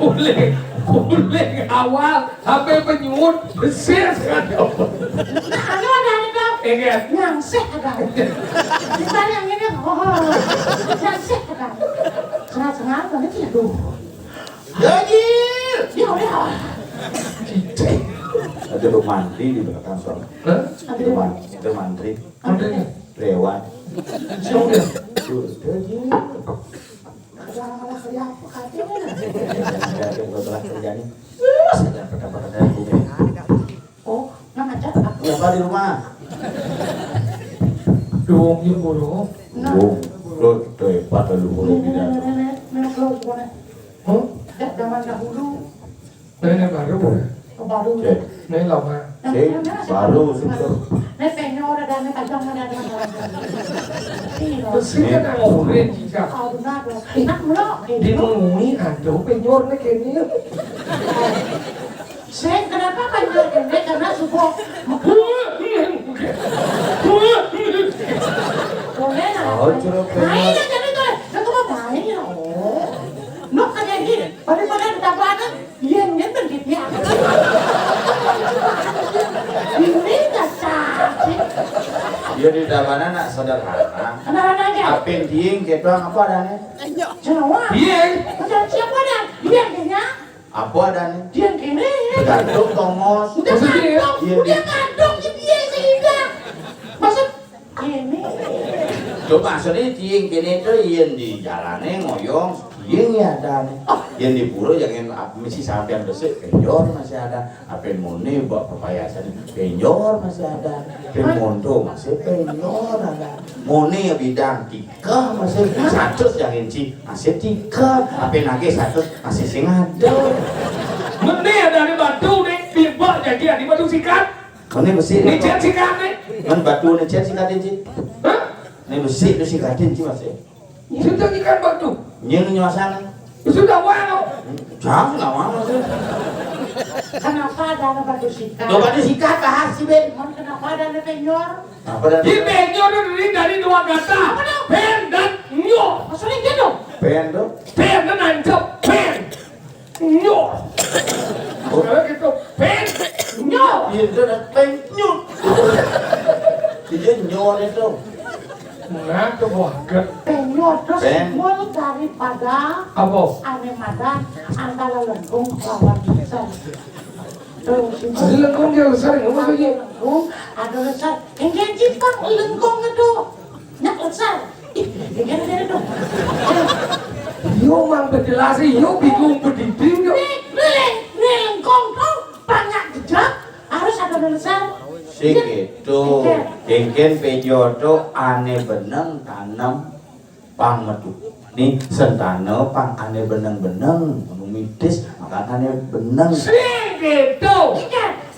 Uling, uling awal sampai penyuut, besis kan. Nah, anu ada, ada. Ingat. Nyangseh ada. Misalnya ini, oh, nyangseh ada. Sengal-sengal, nanti aduh. Ya, Jil. Ya udah. Ada mandi di belakang sono. Hah? Ada mandi, ada mantri. Ada. Lewat. Sudah. Sudah, Jil. Ada masalah kerja apa, Kak? Ada masalah kerja nih. Ada apa-apa dari bumi. Oh, nang aja aku. Siapa di rumah? Dong, ya, Bro. Nah. Dong. Lo, itu hebat, lo, Bro, tidak. Nenek, nenek, nenek, lo, gimana? Hah? Dah zaman dahulu. Nenek baru, Bro. Oh, baru. Cek. Nenek lama. Nah, cek, nenek masih baru, baru. Sudah. Nenek penyor ada, nenek tajam ada, ada masalah. Iya. Terus ini kan orang juga. Oh, benar, Bro. Enak, Bro. Di Mengwi ada penyor, nek, ini. Sing, kenapa kan dia gendek? Karena subuh. Boleh lah. Oh, jeruk. Nah, ini jadi tuh, ya, aku mau main ya. Oh. Nok kayak gini, pada-pada ditambah ada, dia ngeten gitu ya. Ini gak cacing. Dia di mana nak sederhana. Sederhana aja. Apin ding gitu apa adanya? Jawa. Iya. Macam siapa dah? Iya, kayaknya. Apa adanya? Dia kene. Gantung, Tomos. Udah maksudnya, gantung, iya, udah gantung, jadi dia sehingga. Maksud kene. Coba, maksudnya tiang kene itu yang di jalannya ngoyong, tiang ya ada nih. Oh. Yang di pura jangan ap-, mesti sampean besik, penyor masih ada. Apa yang mone buat pepayasan, penyor masih ada. Pemonto masih penyor ada. Mone ya bidang, Kah masih satus yang inci, masih tiga. Apa nagih satus, masih sing ada. Mene ada di batu nih, bibak jadi ada batu sikat. Ini besi. Ini nih, cat sikat nih. Kan batu nih, cat sikat, Ci. Hah? Ini besi itu sikatin, Ci, masih. Sudah ikan batu. Ini nyuasana. Sudah walau. Jangan, nggak mau, sih. Kenapa ada anak batu sikat? Lo batu sikat, bahas sih, Ben. Mon, kenapa ada anak penyor? Apa dah? Di penyor itu terdiri dari dua kata. Apa dah? Pen dan nyor. Maksudnya gitu? Pen tuh? Pen dan nancep. Pen. Nyor. Oh. Kalau gitu, pen. Nyor. Iya, itu ada pen, nyor. Iya, nyor itu. Nah, tuh, wah, gede. Penyor tuh, pen, simbol daripada apa? Ane madan antara lengkung lawan besar. Tuh, simbol. Ada lengkung, dia besar, nggak apa-apa, ada lengkung, ada besar. Yang kayak Jepang, lengkung itu. Nyak besar. Ih, dia kan ada tuh. Yo, mang berjelas, yo, bingung berdiri, yo. Nih, nih, nih, lengkung tuh, banyak jejak, harus ada besar. Sing gitu. Iya. Kengken pejo to ane beneng tanem pang metu. Ni sentane pang ane beneng-beneng, anu mitis, maka ane beneng. Sing gitu. Iya.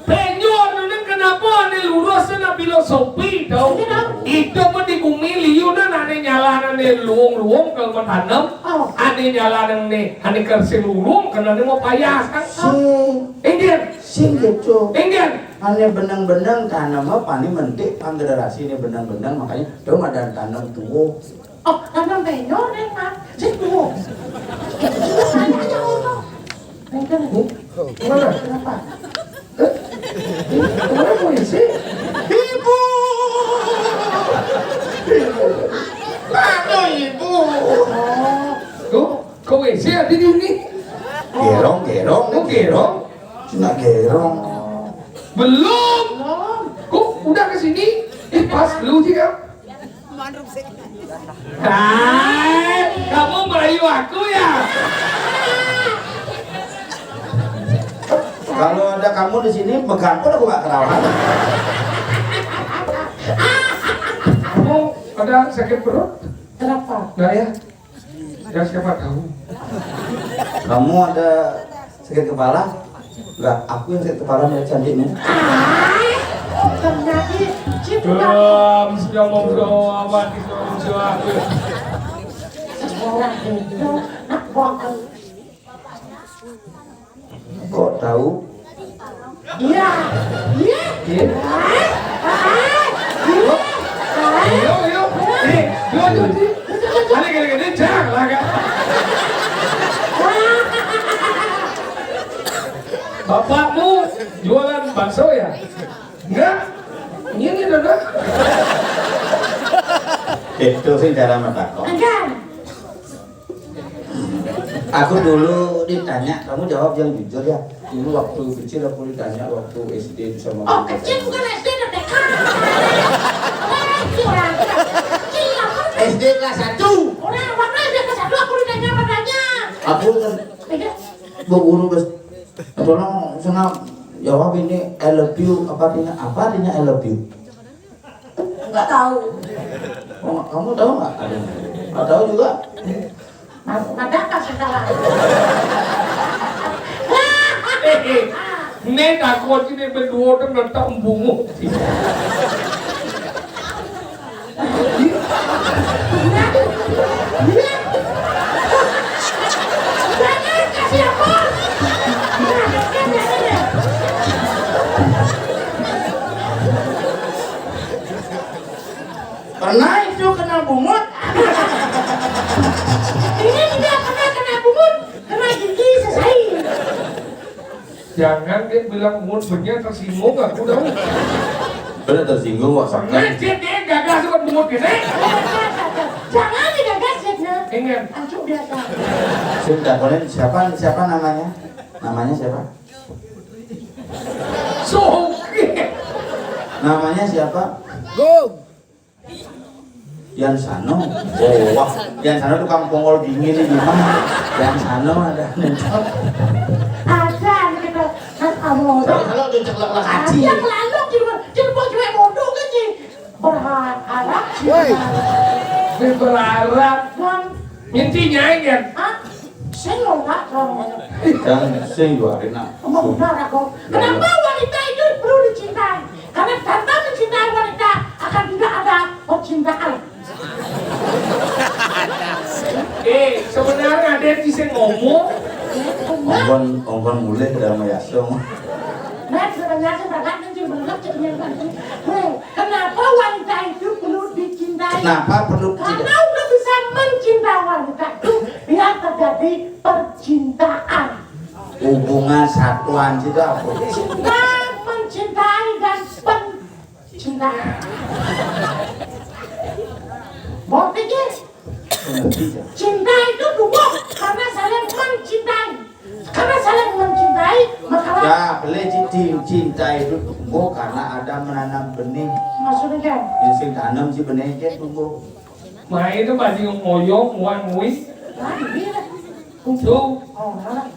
Penyo anu ning kenapa ane lurus na filosofi to? Iya. Itu mah di bumi liu na ane nyalan ane luung-luung kalau mau tanem. Oh. Ane nyalan ane, ane kersi luung kena ane mau payas kan. Sing. Inggih. Sing gitu. Inggih. Ane beneng-beneng tanem apa ane mentik pang generasi ane beneng-beneng, makanya tuh ada tanem tuh. Oh, tanem penyo nih, Mas. Sing tuh. Saya aja ngomong. Nih kan ini. Mana? Kenapa? Eh? Ini kemana polisi? Ibu. Ibu. Aduh, Ibu. Oh. Tuh. Kok W C ada di sini? Gerong, gerong, oh, gerong. Cina gerong. Belum. Belum. Kok udah ke sini? Eh, pas lu sih, Kak. Hai, kamu merayu aku ya? Kalau ada kamu di sini, megang pun aku nggak ketahuan. Kamu ada sakit perut? Kenapa? Enggak ya? Ya, siapa tahu. Kamu ada sakit kepala? Enggak, aku yang sakit kepala, melihat cantiknya. Ternyata cinta. Belum, sudah mau berdoa, mati, sudah mau berdoa. Orang itu nak buang. Kok tahu? Iya. Iya. Iya. Ah, ah, iya. Ayo, ayo. Eh, dua, dua, dua. Ada gini-gini, jangan lah, Kak. Bapakmu jualan bakso ya? Enggak. Ini, Dodot. Itu sih cara matakon. Enggak. Aku dulu ditanya, kamu jawab yang jujur ya. Dulu waktu kecil aku ditanya waktu S D itu sama. Oh, kecil bukan S D, udah T K. Eh, si orang kecil, apa? S D kelas satu. Orang apa kelas S D kelas satu, aku ditanya apa tanya? Aku kan Bu guru bes, tolong sana jawab ini I love you, apa artinya? Apa artinya I love you? Enggak tahu. Oh, kamu tahu nggak? Ada. Nggak tahu juga. Nah, nggak ada apa sekarang. Nih, takut ini berdua tuh nonton bungut. Pernah itu kena bungut? Ini tidak pernah kena bungut, kena gigi selesai. Jangan dia bilang mulut benyek, tersinggung aku dong. Bener tersinggung, Wak. Pernah dia, dia gagas buat mulut gini. Jangan digagas, Zedna. Ingat. Ancu biasa. Saya minta tolong, siapa, siapa namanya? Namanya siapa? Soge. Namanya siapa? Gong. Yan Sano. Oh, wah. Yan Sano tukang pongol dingin ini mah. Yan Sano ada. Ada gitu. Kan kamu. Kalau, kalau tuh ceklek-ceklek aci. Ada lalu gitu. Coba gue bodoh kan sih. Berharap. Woi. Berharap. Kan. Intinya kan. Hah? Sing lo nggak kalau. Yang sing dua hari nak. Emang benar aku. Kenapa wanita itu perlu dicintai? Karena tanpa mencintai wanita akan tidak ada percintaan. Eh, sebenarnya ada yang bisa ngomong. Ongkon, ongkon mulih udah sama Yaso. Nah, sebenarnya sih banget nih, cuma banget ceknya kan. Weh, kenapa wanita itu perlu dicintai? Kenapa perlu dicintai? Karena udah bisa mencintai wanita itu, biar terjadi percintaan. Hubungan satuan gitu apa? Cinta, mencintai, dan pencintaan. Mau pikir? Cinta itu tumbuh karena saling mencintai. Karena saling mencintai, maka ya, boleh cinta itu tumbuh karena ada menanam benih. Maksudnya kan? Yang sing tanam si benih itu tumbuh. Main itu masih ngoyong, nguan, ngui. Lagi dia. Tuh. Oh, malah.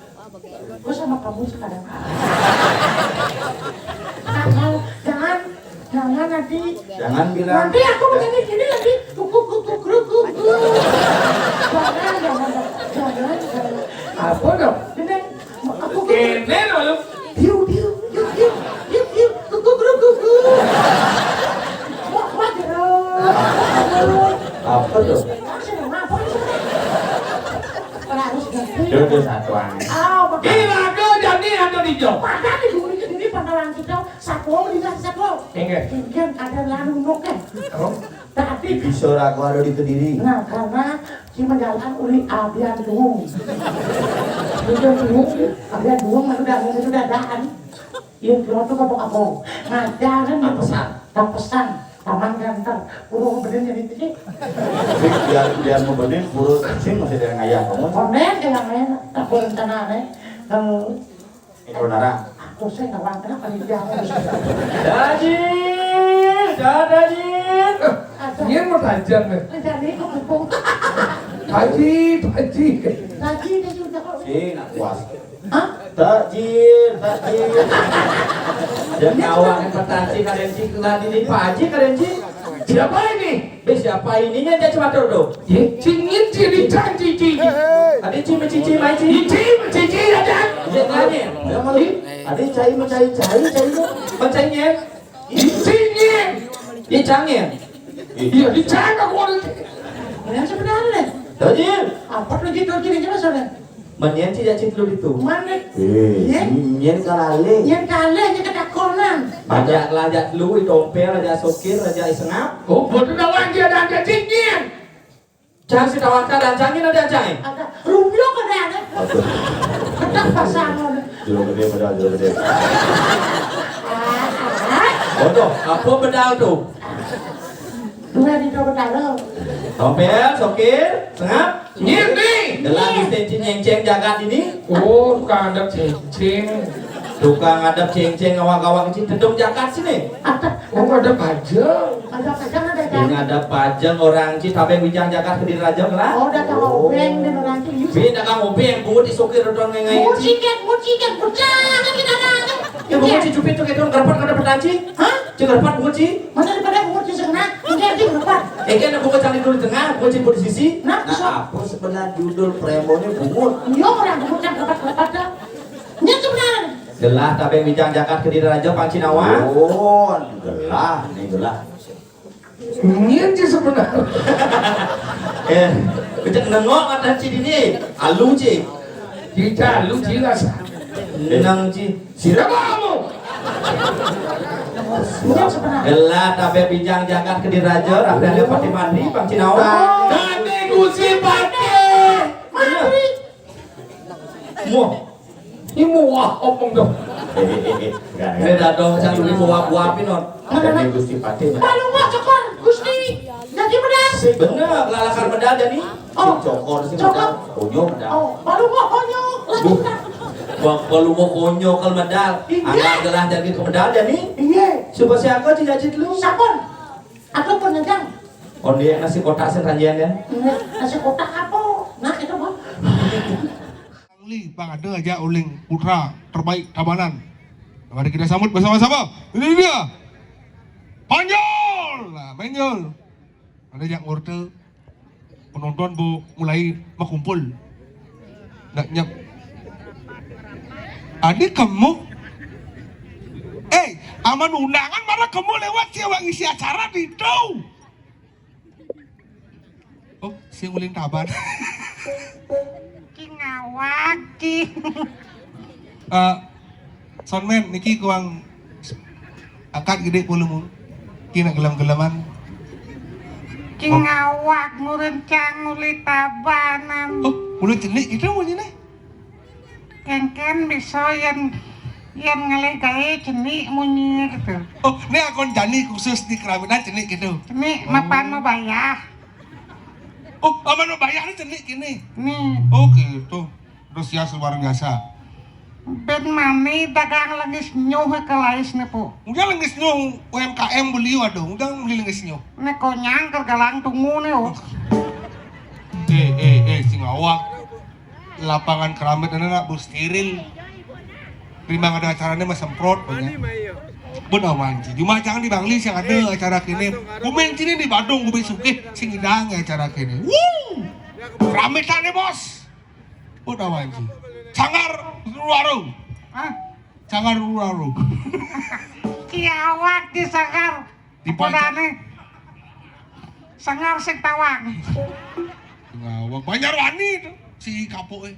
Gue sama kamu sekarang. Jangan, jangan, jangan nanti. Jangan bilang. Nanti aku begini gini lagi. Kuku kuku kuku kuku. Jangan, jangan, jangan, jangan. Apa dong? Bener. Aku kene lho. Hiu hiu hiu hiu hiu hiu kuku kuku kuku. Wah, wah, jeruk. Apa tuh? Apa sih? Dia udah satuan. Oh, betul. Ih, lagu jadi atau di Jog? Padahal di dulu itu diri pangkalan kita satu, di satu. Ingat. Kemudian ada lalu noken. Oh. Tapi bisa aku ada di Kediri. Nah, karena di menjalan uli abian duung. Abian duung, abian duung, lalu dah, lalu dah, dah. Iya, keluar tuh kapok-kapok. Ngajarin. Tapesan. Tapesan. Taman Gantar. Pura bener jadi itu sih. Tapi biar, biar mau bener, pura sing masih ada yang ngayah kamu. Konen kayak main. Aku rencana nih. Kalau itu nara. Aku sih nggak wanita kali dia. Dajin, dajin. Ada. Dia mau tajam nih. Jadi aku kepung. Haji, Haji. Haji dia sudah kok. Sih, nak puas. Hah? Takjil, takjil. Dia kawan yang petanci karenci kena di Pak Haji karenci. Siapa ini? Be, siapa ininya dia cuma tuh tuh. Ye, cingin ciri canci ciri. Ada cima cici mai ci. Cici, cici ada. Dia tanya. Dia mau. Ada cai mau cai cai cai tuh. Macamnya. Cingin. Dia cangin. Iya, dicangka kuwi. Ya sebenarnya. Dojil. Apa tuh, Jil? Dojil ini maksudnya? Menian ci jak cit lu itu. Mana? Eh, Ye? Nyen kalale. Nyen kalale, nyen ketakonan. Ajak lah, ajak lu, itompel, ajak sokir, ajak isengap. Oh, betul dah, Wan, dia ada, ada cingin. Jangan si tawar, ada cangin, ada cangin. Ada. Rupiah kada ada. Aduh. Ketak pasang ada. Jero gede, bedal, jero gede. Ah, ah. Bodoh, apa bedal tuh? Dua di dua bedal. Tompel, sokir, sengap. Nyiti. Dalam bisnis cing nyengceng jagat ini. Oh, tukang adep cing-cing. Tukang adep cing-cing, awak-awak cing tedung jagat sini. Apa? Oh, ada pajeng. Ada pajeng, ada pajeng. Ini ada pajeng orang cing, tabeng bijang jagat ke diri raja lah. Oh, ada kang obeng dan orang cing. Beda kang obeng, buat di sokir udah ngai-ngai. Mucikan, mucikan, pucang, kita ada. Ya, buat cing cupit tuh, kita ngerepat, ngerepat aja. Hah? Cing ngerepat, buat cing. Mana daripada bungut di tengah? Ini aja ngerepat. Eh, kan bungut cang di tengah, bungut cing di sisi. Nah, nah, apa sebenarnya judul premone bungut? Iya, orang bungut kan ngerepat-ngerepat dah. Ini sebenarnya. Gelah, tabeng bijang jagat ke diri raja, pang cing nawa. Oh, gelah, ini gelah. Ini aja sebenarnya. Eh, kita nengok mata cing ini. Alu cing. Kita alu cing rasa. Nang cing. Sira kamu. Gelah, tabeng bijang jagat ke diri raja, rapi ada pati mandi, pang cing nawa. Tadi Gusti Patih. Mandi. Muah. Ini muah, omong dong. Ini dah dong, cang dulu muah-muah, Pinon. Tadi Gusti Patih. Baru mau cokor, Gusti. Jadi benar. Bener, lalakan medal jadi. Oh. Cokor sih, cokor. Medal. Konyo medal. Oh, baru mau konyo. Lagi. Duh. Ba-, baru mau konyo kalau medal. Iya. Angkat gelah jadi ke medal jadi. Iya. Coba siapa cing jajit lu? Sapon. Aku pun nyedang. Oh, dia nasi kotak sih, rajian ya? Iya, nasi kotak apa? Nah, itu, Bang. Li, Bang, ada aja uling putra terbaik Tabanan. Mari kita sambut bersama-sama. Ini dia. Panjol. Nah, menjol. Ada yang order penonton bu mulai mekumpul. Nak nyep. Adi kamu. Eh, aman undangan mana kamu lewat sih, awak ngisi acara di itu. Oh, sing uling Taban. Cing awak, cing. Eh, soundman, niki kuang akad gede volume. Kina gelem-geleman. Cing awak murin cang uli Tabanan. Oh, ulu cenik gitu munyi nih. Kengken bisa yen, yen ngalih gawe cenik munyi gitu. Oh, ini akun jani khusus di keraminan cenik gitu. Cenik. Oh. Mapan mau bayar. Oh, aman mau bayar ini cenik gini. Nih. Oh, gitu. Terus ya luar biasa. Ben mani dagang lengis nyuh ke lais nih, Pu. Udah lengis nyuh U M K M beli, waduh, udah beli lengis nyuh. Nih konyang ke galang tunggu nih, oh. Eh, eh, eh, sing awak. Lapangan keramik ini nak bu steril. Terima ada acaranya mas semprot banyak. Benar manji. Cuma jangan di Bangli sih ada acara kini. Kumen sini di Badung, kumen sukih, sing idang acara kini. Wuh. Rame tak nih, Bos? Benar manji. Sangar Ruaro. Hah? Sangar Ruaro. Kiawak di Sangar. Di Padane. Sangar sing tawang. Ngawak. Banjarwani itu si kapuk, eh.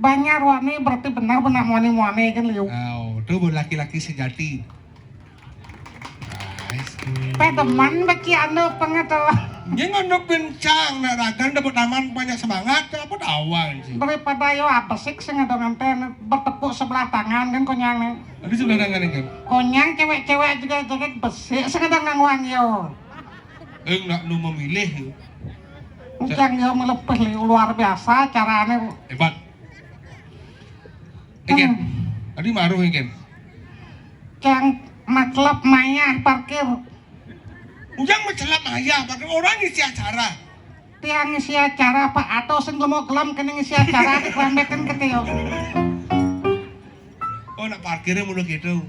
Banjarwani berarti benar-benar muani-muani kan, Liu. Oh, itu laki-laki sejati. Nice. Pedeman beci anu pengetu. Dia nganu bencang, nak ragan dapat taman banyak semangat, apa tawang sih? Daripada yo apa sih sing ada nganten bertepuk sebelah tangan kan konyang nih. Ada sebelah tangan kan? Konyang cewek-cewek juga joget besik sing ada nang wang yo. Eh, nak nu memilih. Cang yo melepih li luar biasa carane. Hebat. Iken. Hmm. Tadi maruh iken. Cang macelep mayah parkir. Ujang macelep mayah parkir, orang isi acara. Tiang isi acara, Pak, atau sing mau gelem kena ngisi acara, dikelambetkan ke Tio. Oh, nak parkirnya mulu gitu.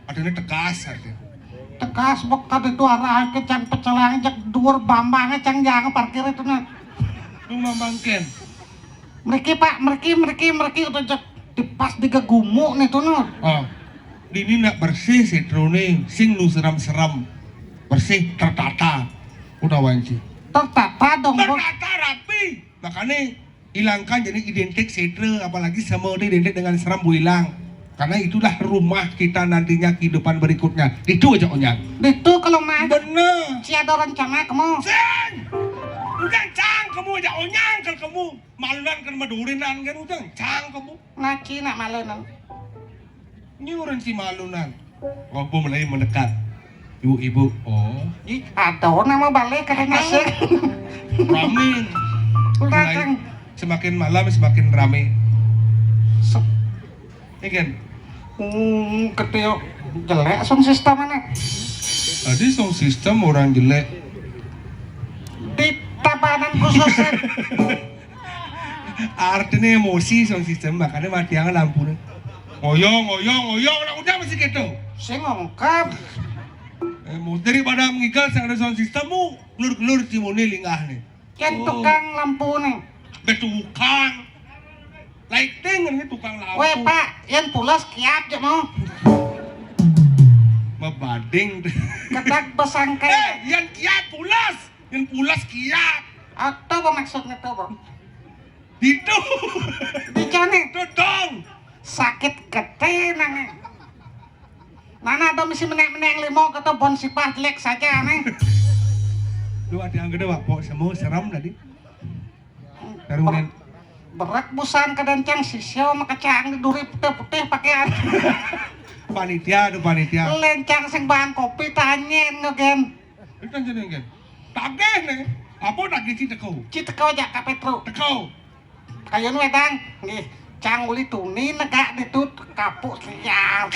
Adanya tegas, artinya. Tegas, bek tadi itu arah ke cang pecelang, cek duur bambangnya, cang jangan parkir itu, nak. Lu mambangken. Meriki, Pak, meriki, meriki, meriki, udah cek di pas di gegumu nih tuh, Nur. Oh, di ini nak bersih sih, Truni. Sing lu seram-seram. Bersih, tertata. Udah wanci. Tertata dong, Bos. Tertata, rapi. Makanya ilangkan jadi identik sedra, apalagi sama udah identik dengan serem, bu ilang. Karena itulah rumah kita nantinya kehidupan berikutnya. Itu aja onyang. Itu kalau mah. Bener. Si ada rencana kamu. Sing. Udah cang kamu aja onyang ke kamu. Malunan kan madurinan kan udah cang kamu. Naci nak malunan. Ini orang si malunan. Waktu mulai mendekat. Ibu-ibu, oh. Ih, ada nama balik ke asik. Rame. Udah mulai kan. Semakin malam semakin rame. Ini kan. Hmm, ketio jelek sound system mana? Tadi sound system orang jelek. Di tabanan khususnya. Artinya emosi sound system, makanya mati yang lampu nih. Ngoyong, ngoyong, ngoyong, anak udah masih gitu. Saya ngongkap. Emosi daripada mengigal saya ada sound system mu, gelur-gelur cimuni linggah nih. Kan tukang lampu nih. Betukang. Lighting ini tukang lampu. Weh, Pak, yang pulas kiap aja mau. Mabading. Ketak besangkai. Eh, yang kiap pulas. Yang pulas kiap. Atau apa maksudnya tuh, Bang? Ditu. Dicane. Dodong. Sakit gede nang. Nana ada misi menek-menek limo kata bon sipah jelek saja nih. Lu ada yang gede, Pak. Pok semua seram tadi. Taruh. Berak busan kedencang sisio makacang di duri putih-putih pakaian. Panitia tuh panitia. Lencang sing bahan kopi tanyen ngegen. Itu kan jeneng kan. Tagih nih. Apa tagih ci teko? Ci teko aja Kak Petro. Teko. Kayun wedang nggih. Cang uli tuni negak ditut kapuk sial.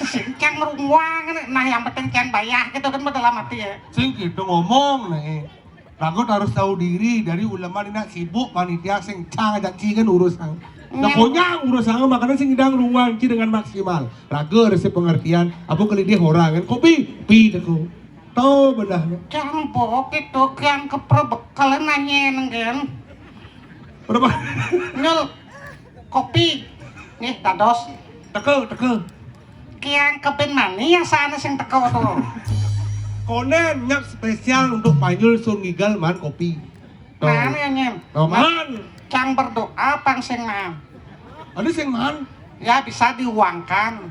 Sing cang merunguang nah yang penting cang bayah gitu kan dalam hati ya. Sing gitu ngomong nih. Ragot harus tahu diri dari ulama ini nak sibuk panitia sing cang aja ci kan urusan. Nah konyang urusan makanya sing idang ruang ci dengan maksimal. Raga harus pengertian. Apa kelidih orang kan kopi pi teko. Tau bedah. Cang bokit tuh kian keperbekal nanya nenggen. Berapa? Nyul kopi. Nih dados. Teke, teke. Kian kebin mani ya sana sing teko tuh. Konen nyap spesial untuk Panyul Sun Ngigal man kopi. Tuh. Nah, ini nyen. Roman. Cang berdoa pang sing man. Ada sing man. Ya bisa diuangkan.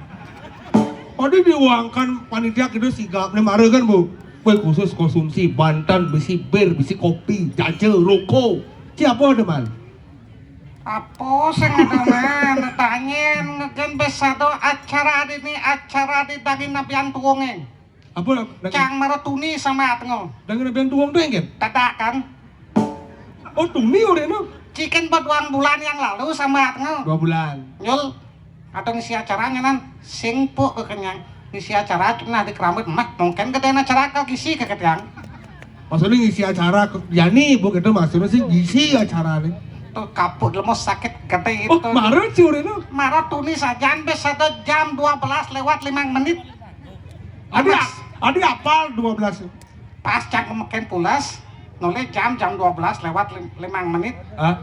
Ada diuangkan panitia kita sigap nih mare kan bu. Kue khusus konsumsi banten bisi bir bisi kopi jaje rokok. Siapa ada man? Apa sing ada man? Tanyen ngegen besado acara ini acara di daging nabian tuwonge. Apa? Cang mara tuni sama atngo. Daging nabian tuwong tuh engken? Tadak kan? Oh tuni oreno. Ciken buat uang bulan yang lalu sama atngo. Dua bulan. Nyul. Atau ngisi acaranya nan sing puk kekenyang ngisi acara cuma di kerambut mah mungkin gede acara kau gisi kekenyang. Maksudnya ngisi acara Yani bu kita maksudnya sih ngisi acara nih. Tuh kapuk lemos sakit gede itu. Oh, marah sih udah itu. Marah tuni saja sampai satu jam dua belas lewat lima menit. Adi adi apal dua belas. Pas cang kemeken pulas noleh jam jam dua belas lewat lima menit. Hah?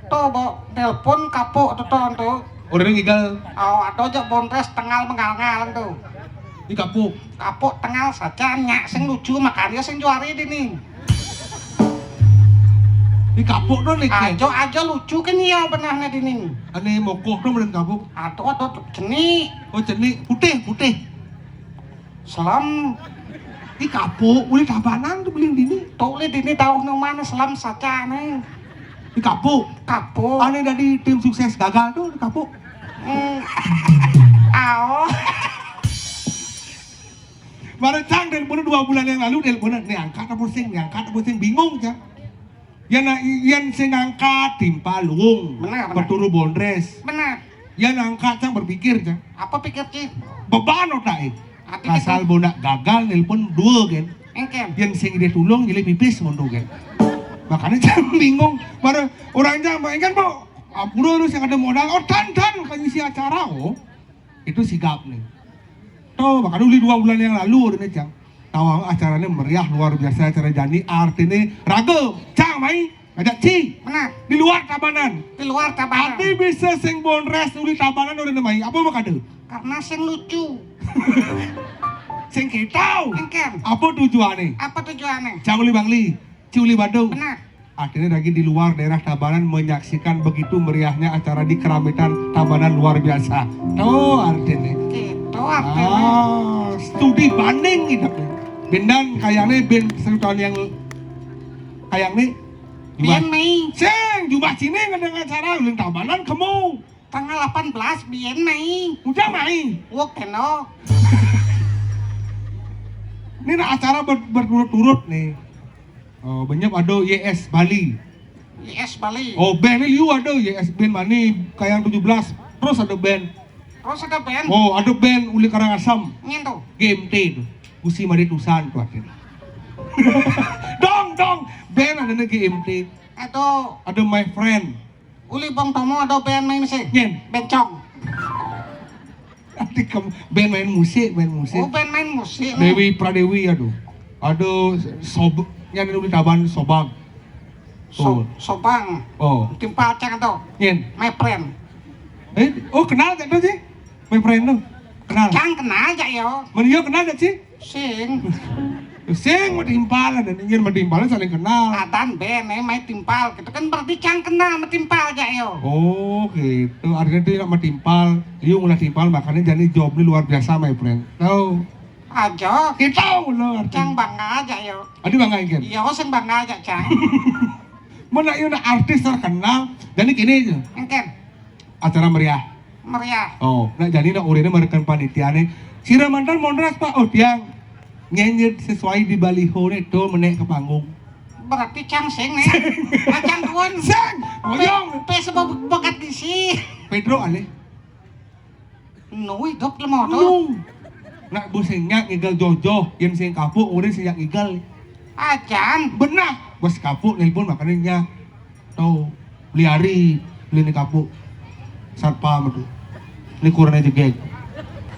Tuh bo nelpon kapuk tuh ton tuh. Orang ngigal. Oh ada aja bontres tengal mengal-ngal tuh. Di kapuk. Kapuk tengal saja nyak sing lucu makanya sing juari di nih. Di kapuk tuh nih. Ajo ajo lucu kan iya benarnya di nih. Ane mokoh tuh meren kapuk. Atau atau ceni. Oh ceni putih putih. Selam. Di kapuk, uli tabanan tuh beling dini. Tuh li dini tahu nu mana selam saja nih. Di kapuk. Kapuk. Ane dari tim sukses gagal tuh di kapuk. Hmm. Ao. Baru cang dari dua bulan yang lalu dari nih angkat apa pusing, nih angkat apa pusing bingung cang. Yan na yan sing angkat timpal luung. Benar, benar. Berturu bondres. Benar. Yan angkat cang berpikir cang. Apa pikir ci? Beban otak eh. Asal bonak gagal nelpon dua kan. Engken. Yan sing dia tulung jadi pipis mundur kan. Makanya cang bingung. Mana orang cang mau engken bu. Ampun lu yang ada modal. Oh tan tan kan isi acara oh. Itu sigap nih. Tuh, bahkan uli dua bulan yang lalu udah nih cang. Tawang acaranya meriah luar biasa acara jani artinya ragam cang mai ngajak ci. Benar. Di luar tabanan. Di luar tabanan. Ati bisa sing bonres uli tabanan udah mai apa mau kade? Karena sing lucu. Sing kitau. Engken. Apa tujuannya? Apa tujuannya? Cang uli bangli, ci uli Bandung. Benar. Artinya lagi di luar daerah Tabanan menyaksikan begitu meriahnya acara di Keramitan Tabanan luar biasa. Tuh artinya. Gitu artinya. Ah, studi banding gitu. Bendan kayaknya ben serutan yang kayak nih. Biar nih. Sing, jubah sini ngedengar acara uling Tabanan kamu. Tanggal delapan belas biyen mai. Udah mai. Wok keno. Ini nah acara ber- berturut-turut nih. Oh, banyak ada Y S Bali. Y S Bali. Oh, band ini liu ada Y S band mana kayak tujuh belas. Terus ada band. Terus ada band. Oh, ada band Uli Karangasem. Nyen tuh. G M T itu. Gusi Mari Tusan tuh akhirnya. Dong, dong. Band ada G M T. Itu. Ada My Friend. Uli Bong Tomo ada band main musik. Nyen. Bencong. Nanti ke band main musik, main musik. Oh, band main musik. Dewi Pradewi, aduh. Aduh, sob, yang udah taban sobag. So, sobang. Oh. Timpal cang tuh. Nyen. My friend. Eh, oh kenal gak tuh sih? My friend tuh. Kenal. Cang kenal aja yo. Mana yo kenal gak sih? Sing. Sing mah timpal ada nih, nyen mah timpal saling kenal. Adan band eh main timpal. Gitu kan berarti cang kenal sama timpal aja yo. Oh, gitu. Artinya dia nak timpal, dia ulah timpal makanya jadi job ini luar biasa my friend. Tahu? Aja. Kita ulah artinya. Cang bangga aja yo. Adi bangga kan? Iya, sing bangga aja cang. Mana iya nak artis terkenal. Jadi gini aja. Engken. Acara meriah. Meriah. Oh, nak jadi nak urine merekan panitia nih. Sira mantan mondras Pak. Oh, tiang nyanyi sesuai di baliho nih tuh menek ke panggung. Berarti cang sing nih. Acang tuan. Sing. Oyong. Pe sebab bakat di si. Pedro ale. Nu hidup lemah tuh. Nu. Nak bu sing nyak ngigal jojoh, yang sing kapuk urine sing nyak ngigal. Acan. Benah. Bos kapuk nelpon makanya nyak. Tahu beli hari beli ni kapuk satpam itu. Ini kurangnya jegeg.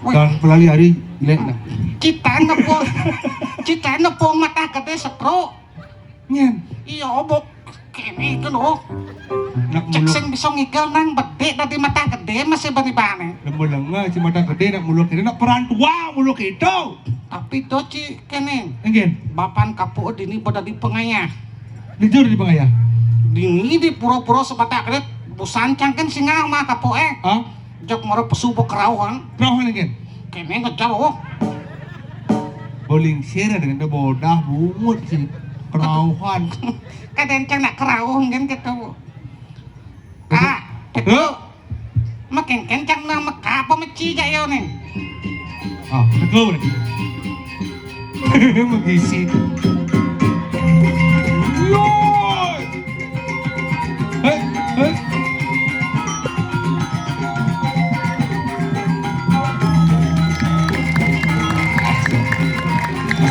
Dan pelali hari jelek nah. Kita nepung kita nepung mata gede setruk. Nyen. Iya obok kene itu loh. Nak cek sing bisa ngigal nang bedek dari mata gede masih bani bane. Lembur lenga si mata gede nak muluk ini nak peran tua muluk itu. Tapi doci kene. Enggen. Bapan kapuk dini pada di pengayah. Jujur di pengayah. Dini di pura-pura sebatak rit busan cangken singa mah kapuk eh. Ah? Jok mara pesu bekerauhan. Kerauhan enggen. Kene ngejar oh. Boling sir ada bodah bungut sih. Kerauhan. Kadang cang nak kerauh kan gitu. Kak, itu. Makin kencang nang meka apa meci jak yo nih. Ah, betul. Magisi. Yoi. Hei, hei.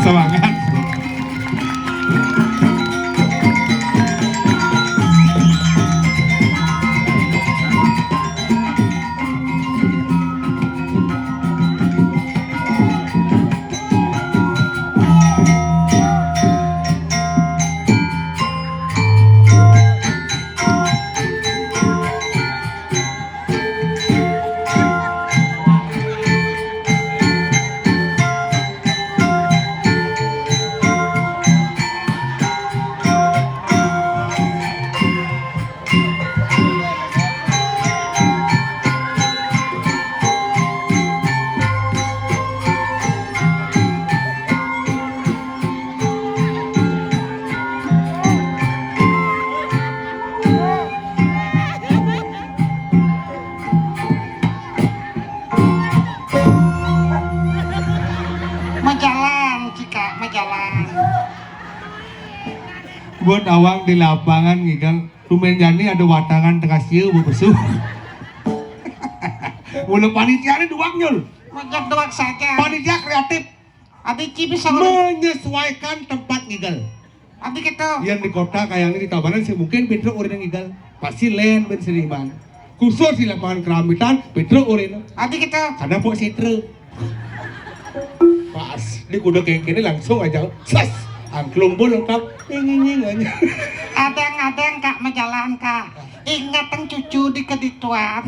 Semangat. Majalan, Cika, majalan. Buat awang di lapangan ngigal, tumen jani ada watangan tekas ieu bebesu. Mula panitia ini dua nyul. Macam doang saja. Panitia kreatif. Adi ci bisa menyesuaikan tempat ngigal. Adi gitu. Yang di kota kayak ini di Tabanan sih mungkin pintu urang ngigal. Pasti lain ben seniman. Khusus di lapangan Keramitan, pintu urang. Adi gitu. Karena pok sitra. Pas di kuda kengkene langsung aja ses angklung bol lengkap nging nging aja. Adeng-adeng kak majalan kak. Ingat teng cucu di kedituan.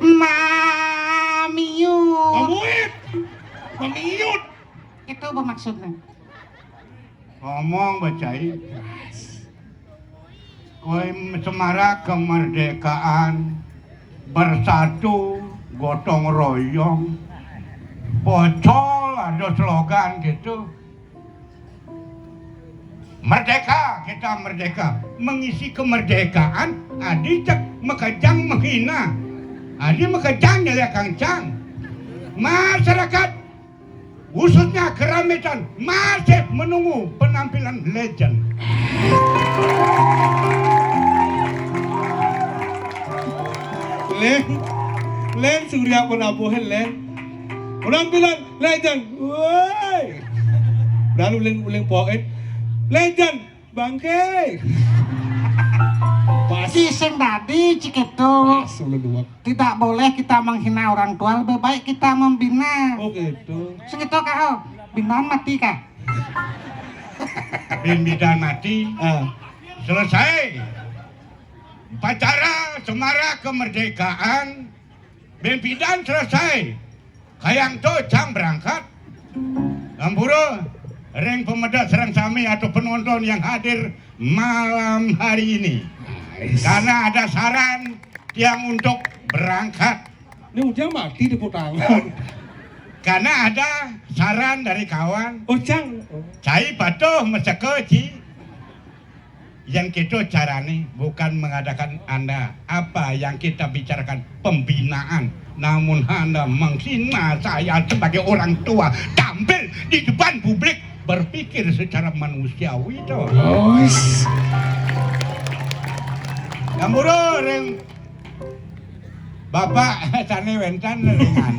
Mamiut. Mamuit. Mamiut. Itu apa maksudnya? Ngomong becai. Kowe semarak kemerdekaan, bersatu, gotong royong, pocol, ada slogan gitu. Merdeka, kita merdeka. Mengisi kemerdekaan, adi cek makejang menghina. Adi makejang nyelekang cang. Masyarakat, khususnya Kerametan, masih menunggu penampilan legend. Lén, lén, Surya Penabuhan, lén. Penampilan legend. Woi. Lalu lén, lén poin. Legend, bangke. Pas. Sing dadi cik itu. Pas, ulun dua. Tidak boleh kita menghina orang tua, lebih baik kita membina. Oh, gitu. Sing itu kah, oh? Binaan mati kah? Bin bidan mati. Ah. Selesai. Upacara semarak kemerdekaan. Bin bidan selesai. Kayang to cang berangkat. Ampura, ring pamedek sareng sami atau penonton yang hadir malam hari ini. Nice. Karena ada saran yang untuk berangkat. Ini udah mati tepuk tangan. Karena ada saran dari kawan. Oh, cang. Oh. Cai patuh meseke, Ci. Yang kita carane bukan mengadakan Anda apa yang kita bicarakan pembinaan, namun Anda menghina saya sebagai orang tua, tampil di depan publik, berpikir secara manusiawi to. Bos. Ampura ring Bapak sane wenten ringan.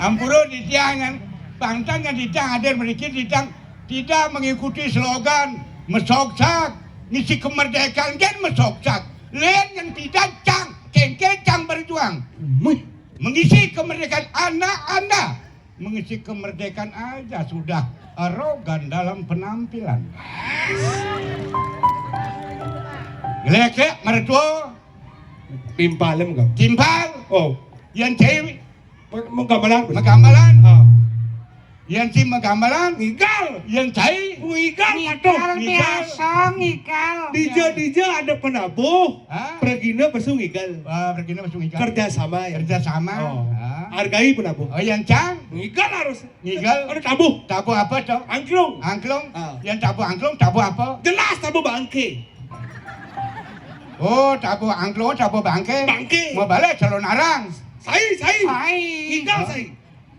Ampura titiang, pangtan yang titiang hadir mriki, titiang tidak mengikuti slogan mesoksak, misi kemerdekaan kan mesoksak. Len yang tidak cang, kengke cang berjuang. Mengisi kemerdekaan anak Anda, mengisi kemerdekaan aja sudah arogan dalam penampilan. Ngelekek mertua. Timpalem kau. Timpal. Oh. Yang cewek. Menggambalan. Menggambalan. Ah. Yang si menggambalan. Ngigal. Yang cai. Ngigal, patuh. Ngigal. Biasa ngigal. Dija, dija ada penabuh. Hah? Pergina pesu ngigal. Ah, pergina pesu ngigal. Kerja sama ya. Kerja sama. Oh. Ah. Hargai penabuh. Oh, yang cang? Ngigal harus. Ngigal. Ada tabuh. Tabuh apa to? Angklung. Angklung. Ah. Yang tabuh angklung, tabuh apa? Jelas tabuh bangke. Oh, tabuh angklung, tabuh bangke. Bangke. Mau balik calon arang. Sai, sai. Sai. Ngigal sai.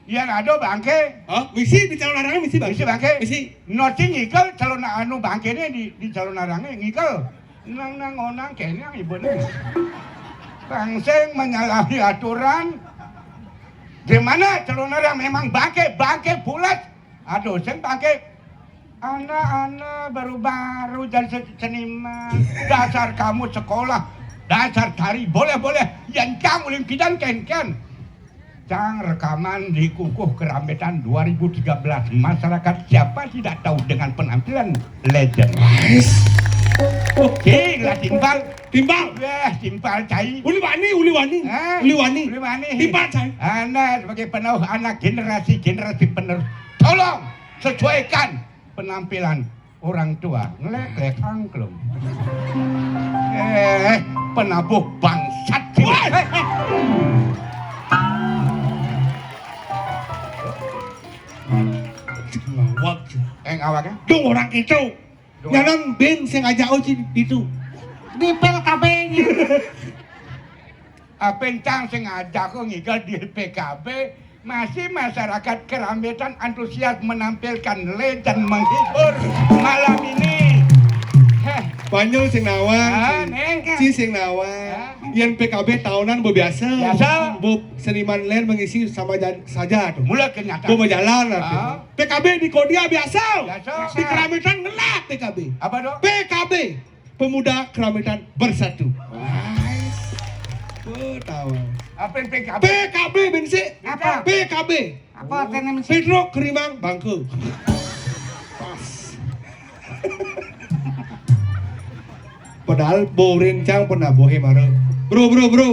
Yang ada bangke. Hah? Misi di calon arang misi bangke. Misi bangke. Misi. Noti ngigal calon anu bangke ini di, di calon arangnya ngigal. Nang nang onang kene yang ibu nih. Bangseng menyalahi aturan. Gimana calon arang memang bangke, bangke pulas. Aduh, sing bangke. Anak-anak baru-baru jadi se-, seniman. Dasar kamu sekolah, dasar tari, boleh-boleh. Yang cang uling pidan ken-ken. Cang rekaman di Kukuh Kerambetan dua ribu tiga belas. Masyarakat siapa tidak tahu dengan penampilan legend? Oke, lah timpal. Timpal. Wah, timpal cai. Uli wani, uli wani. Hah? Uli wani. Uli wani. Timpal cai. Anda sebagai penuh anak generasi-generasi penerus, tolong sesuaikan penampilan orang tua. Ngelek-lek angklung. Eh, penabuh bangsat. Wah! Eh, eh. Ngawak. Eh, ngawak ya? Dong orang itu. Nyanan bin sing ajak uji itu. Di P L K B-nya. Apa entang sing ajak kok ngigal di P K B? Masih masyarakat Kerambetan antusias menampilkan legend menghibur malam ini. Heh. Banyul sing nawang, ah, ci, nih. Ci sing nawang. Ah. Yang P K B tahunan biasa. Biasa. Bu seniman lain mengisi sama ja-, saja tuh. Mulai kenyataan. Bu berjalan lah tuh. Ah. P K B di Kodia biasa. Biasa. Di Kerambetan ngelak P K B. Apa tuh? P K B. Pemuda Kerambetan Bersatu. Wah. Oh, tahu. Apa yang P K B? P K B, Bensi. Apa? P K B. Apa artinya, Bensi? Pedro Kerimang Bangku. Pas. Padahal borin cang pernah bohe mara. Bro, bro, bro.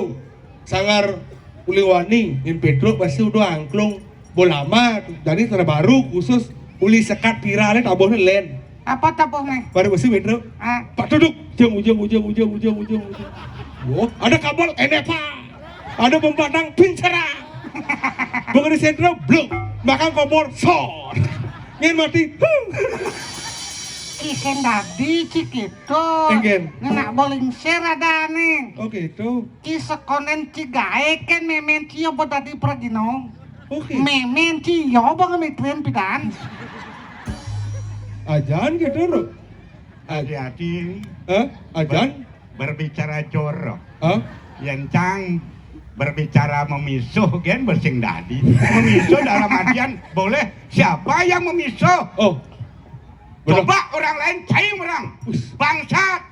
Sanggar uli wani, in Pedro pasti udah angklung. Bolama, jadi terbaru khusus uli sekat pirane tabuhne len. Apa tabuh nih? Baru besi, Pedro. Ah. Pak duduk. Jeng, ujung, ujung, ujung, ujung, ujung, ujung. Oh, ada kabel, enek, Pak. Ada pembatang, pincara. Bengeri sentro, bluk. Makan kompor, sor. Ngen mati. Huh. Ki sing dadi cik itu. Enggen. Ngenak bowling share ada nih. Oh, gitu. Ki sekonen cigae kan memen cio bo dadi pragino. Oke. Memen cio bo ngemitrin pidan. Ajan gitu, Ro. Aj- Hati-hati. Eh? Ajan? Ber-, berbicara jorok. Hah? Yen cang berbicara memisuh, gen bo sing dadi. Memisuh dalam artian boleh siapa yang memisuh? Oh. Benar. Coba orang lain cai orang. Us. Bangsat.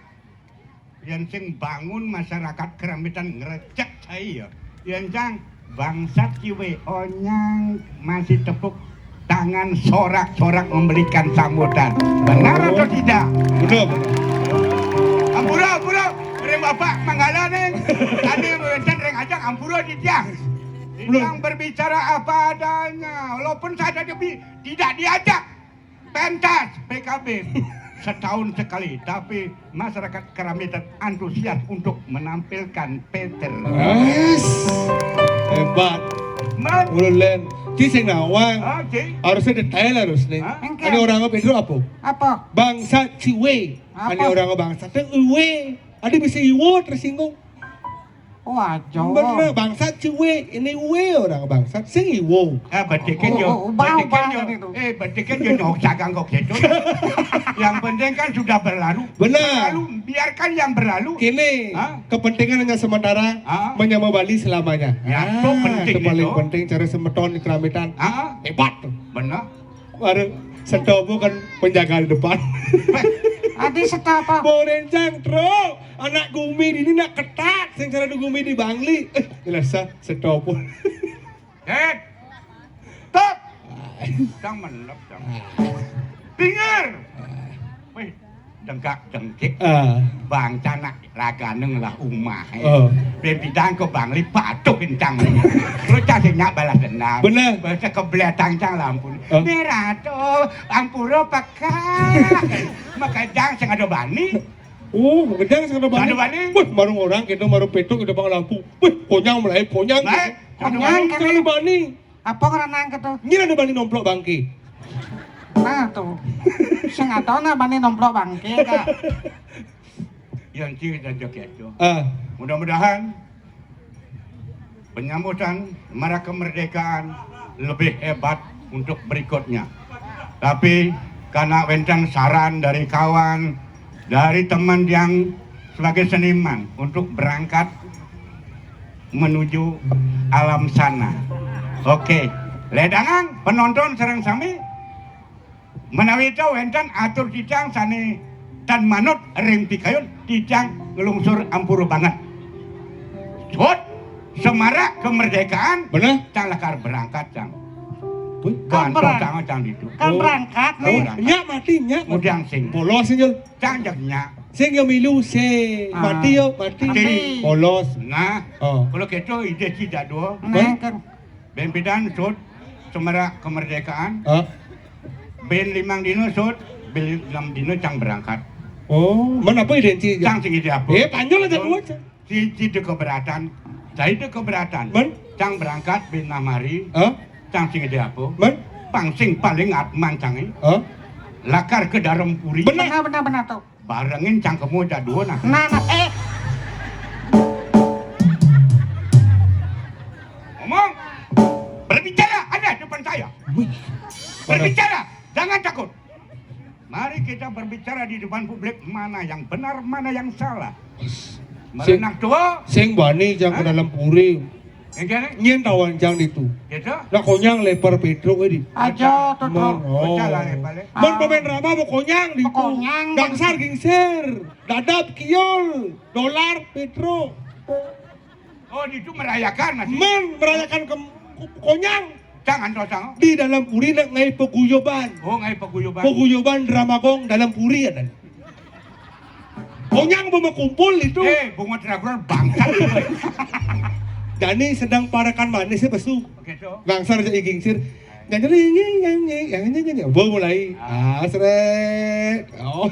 Yen sing bangun masyarakat Keramitan ngrecek cai ya. Yen cang bangsat ciwe onyang masih tepuk tangan sorak-sorak memberikan sambutan. Benar atau tidak? Benar. Ampura, ampura. Ring Bapak Manggala nih. Tadi wénten ring ajang ampura titiang. Benar. Yang berbicara apa adanya, walaupun saya tadi bi-, tidak diajak pentas P K B setahun sekali, tapi masyarakat Keramitan antusias untuk menampilkan Peter. Wes. Hebat. Man. Ulun len. Ki sing nawang. Ah, ki. Harusnya detail harus nih. Hah? Ini orang apa itu apa? Apa? Bangsa ciwe. Apa? Ini orang bangsa teh uwe. Ada bisa iwo tersinggung. Oh, aja. Bener, bangsat ciwe. Ini uwe orang bangsat. Sing iwo. Eh, betikan Oh, yo. Oh, ubah, betikan ubah yo. Kan itu. Eh, betikan yo nyok cagang kok gitu. Yang penting kan sudah berlalu. Benar. Berlalu, biarkan yang berlalu. Kini, hah? Kepentingan hanya sementara, ah, menyama Bali selamanya. Ya, itu ah, penting itu paling itu. Penting cara semeton di Keramitan. Ah. Hebat tuh. Benar. Baru setopo kan penjaga di depan. Adi setopo. Borencang, Tro. Anak gumi ini nak ketat. Sing cara di gumi di Bangli. Eh, jelas ah, setopo. Ket. Tot. Cang menep, cang. Pinggir. Wih, dengkak dengkik. Ah. Bangsa nak ragane ngelah umah. Oh. Ben bidang ke Bangli patuh kencang. Lu cah sing nyak balas dendam. Bener. Bahasa kebletang cang lah ampun. Oh. Merah tuh, ampura peka. Makejang sing ada bani. Oh, makejang sing ada bani. Ada bani. Wih, marung orang kita marung petuk kita bang lampu. Wih, konyang mulai konyang. Baik. Konyang, konyang, konyang. Ada bani. Apa ngranang keto? Nyira ada bani nomplok bangke. Nah, tuh. Sing atau nah bani nomplok bangke, Kak. Yang ciri dan joget itu. Ah. Mudah-mudahan penyambutan Mara Kemerdekaan lebih hebat untuk berikutnya. Tapi karena wénten saran dari kawan, dari teman yang sebagai seniman untuk berangkat menuju alam sana. Oke, ledangang penonton sareng sami, menawi ta wénten atur titiang sané tan manut ring pikayun, titiang nglungsur ampura banget. Sut, semarak kemerdekaan, bener? Cang lakar berangkat, cang. Wih, kan bantu berang-, cang, cang ditu. Kan oh, berangkat nih. Berangkat. Nyak mati, nyak mati. Mudiang sing. Polos, Jul. Cang jak nyak. Sing ya milu, sing. Ah. Mati ya, mati. Mati. Polos. Nah, oh. Kalau gitu ide tidak dua. Nah, kan. Ben pidan sut, semarak kemerdekaan. Ah. Ben limang dino sut, ben limang dino cang berangkat. Oh, men apa ide ci? Cang sing ide apa? Eh, panjang aja. Sut, dua aja. Siji de keberatan, saya de keberatan. Men? Cang berangkat bin namari. Hah? Cang sing ide apa? Men? Pang sing paling atman cang, eh. Hah? Lakar ke dalam puri. Benar. Benar, benar, benar tuh. Barengin cang kemu aja dua nah. Nah, nah, eh. Ngomong. Berbicara ada depan saya. Wih. Berbicara, jangan takut. Mari kita berbicara di depan publik mana yang benar, mana yang salah. Sing, merenak tua. Sing bani jang ke dalam puri. Hah? Yang kene? Nyén tawan jang ditu. Gitu? Lah konyang lebar Pedro kuwi di. Aja, Toto. Men, oh. Pecah lah lebar, eh. Men ah, pemain drama mau konyang ditu. Konyang. Gangsar gingsir. Dadap kiol. Dolar Pedro. Oh, itu merayakan masih. Men merayakan ke, ke konyang. Jangan dosang. Di dalam puri nak ngai paguyuban. Oh, ngai paguyuban. Paguyuban drama gong dalam puri ada. Konyang mau kumpul itu. Eh, bunga teraguran bangsat itu. Dani sedang parakan manis ya pesu. Oke, so. Gangsar aja iging sir. Yang ini, yang ini, yang ini, yang ini. Bo mulai. Ah, seret. Oh.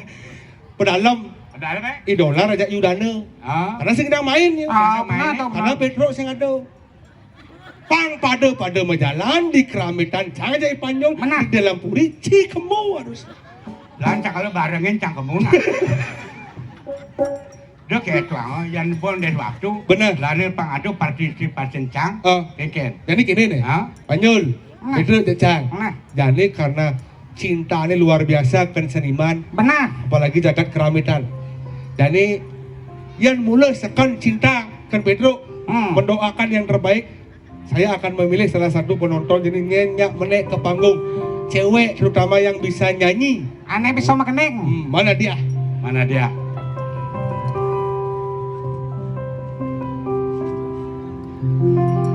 Pedalem. Pedalem, eh? Idola Raja Yudana. Ah. Karena sing nang main ya. Ah, benar tuh, karena benar. Pedro sing ada. Pang pada-pada majalan di keramitan cang aja Ipanyong. Benar. Di dalam puri cikemu harus. Lan cang kalau barengin cang kemuna. Dia kayak tuang, yang pon des waktu. Benar. Lari pang ada partisipasi cang. Oh. Keken. Jadi gini nih. Hah? Panyul. Nah. Pedro cecang. Nah. Jadi karena cinta ini luar biasa kan seniman. Benar. Apalagi jagat keramitan. Jadi yang mula sekan cinta kan Pedro. Hmm. Mendoakan yang terbaik. Saya akan memilih salah satu penonton jadi nyenyak menek ke panggung. Cewek terutama yang bisa nyanyi. Aneh bisa makening. Hmm, mana dia? Mana dia?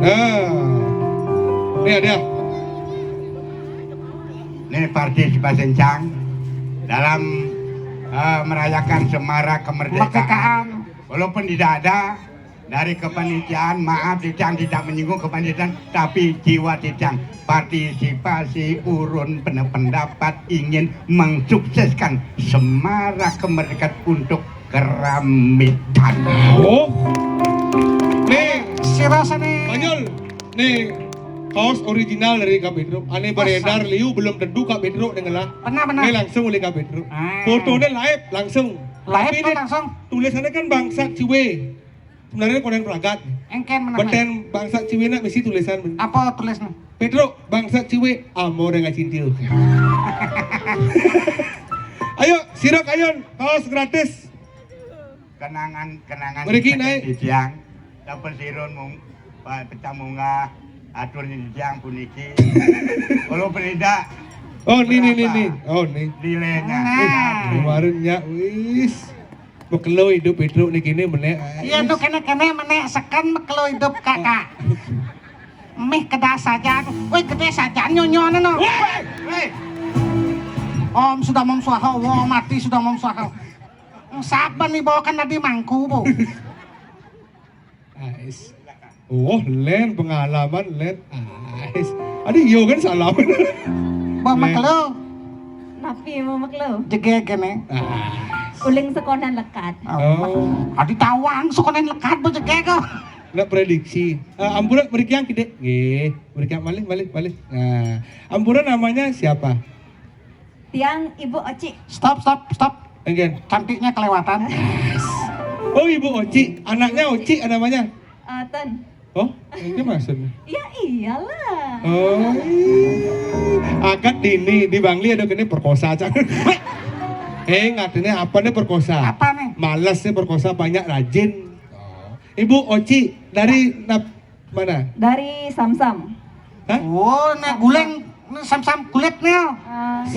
Ah. Ini ada. Ini partisipasi cang dalam eh, merayakan semarak kemerdekaan. Kemerdekaan. Walaupun tidak ada dari kepanitiaan, maaf, titiang tidak menyinggung kepanitiaan, tapi jiwa titiang partisipasi urun pene-, pendapat ingin mensukseskan semarak kemerdekaan untuk keramitan. Oh. Nih, si rasa nih. Banyol. Nih, kaos original dari Kak Pedro. Ane beredar liu belum tentu Kak Pedro dengelah. Benar, benar. Nih langsung oleh Kak Pedro. Ah. Fotonya live langsung. Live. Tapi kan nih langsung. Tulisannya kan bangsat ciwe. Sebenarnya konen pelagat. Engken menang. Beten bangsat ciwe nak mesti tulisan. Apa tulisnya? Pedro, bangsat ciwe, amo dengan cintil. Ayo, sirok ayon, kaos gratis. Kenangan, kenangan. Mriki naik. Di tiang. Dapat sirun mung, pa-, pecah munggah, atur di tiang puniki. Kalau tidak. Oh, ini, ini, ini. Oh, ini. Nilainya. Nah. Kemarin ya, wis. Bekelo hidup Pedro nih kini menek. Iya tuh kene-kene menek sekan bekelo hidup kakak. Mih kedas saja, woi gede saja nyonyo no. Woi, woi. Om sudah mem swaha, wah mati sudah mem swaha. Saben dibawakan tadi mangku bu. Ais. Oh, Len pengalaman Len. Ais. Adi yo kan salah. Bawa Len. Makelo. Napi mau makelo? Jegeg kene. Ais. Uling sekonan lekat. Oh. Adi tawang sekonan lekat bu jegeg kok. Nak prediksi. Eh, ampura mriki yang gede. Nggih, mriki yang malih, malih, malih. Nah, ampura namanya siapa? Tiang Ibu Oci. Stop, stop, stop. Again. Cantiknya kelewatan. Oh, Ibu Oci. Anaknya Oci namanya? Eh, ten. Oh, itu maksudnya? Ya iyalah. Oh, iya. Akad dini di Bangli ada kena perkosa, Cak. Eh, ngatanya apa nih perkosa? Apa nih? Malas nih perkosa, banyak rajin. Oh. Ibu Oci dari nap-, mana? Dari Samsam. Hah? Oh, nek guling, nek Samsam kulit nih. Ah.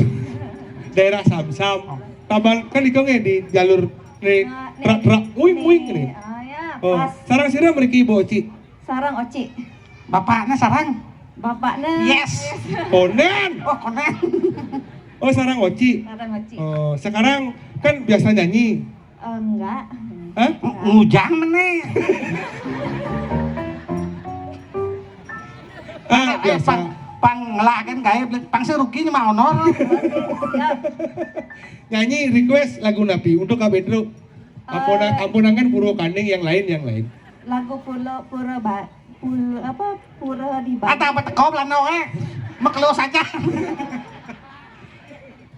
Daerah Samsam. Tabal kan iku nggih di jalur nih. Nah, nih, truk-truk, uing, nih, uing nih. Ah, ya, oh, pas. Sarang sira mriki Ibu Oci. Sarang Oci. Bapaknya sarang. Bapaknya. Yes. Konen. Oh, konen. Oh, sarang Oci. Sarang Oci. Oh, sekarang kan biasa nyanyi. Eh, enggak. Hah? Ngujang meneh. Ah, eh, biasa. Pang, pang ngelaken gawe pang sing rugi nyemak honor. Siap. Nyanyi request lagu napi untuk Kak Pedro? Ampun, eh, ampun angan Purwakaning yang lain, yang lain. Lagu Pulo, Pura Ba-, Pul-, apa, Pura di Bali. Ada apa teko belanda eh? Mekelo saja.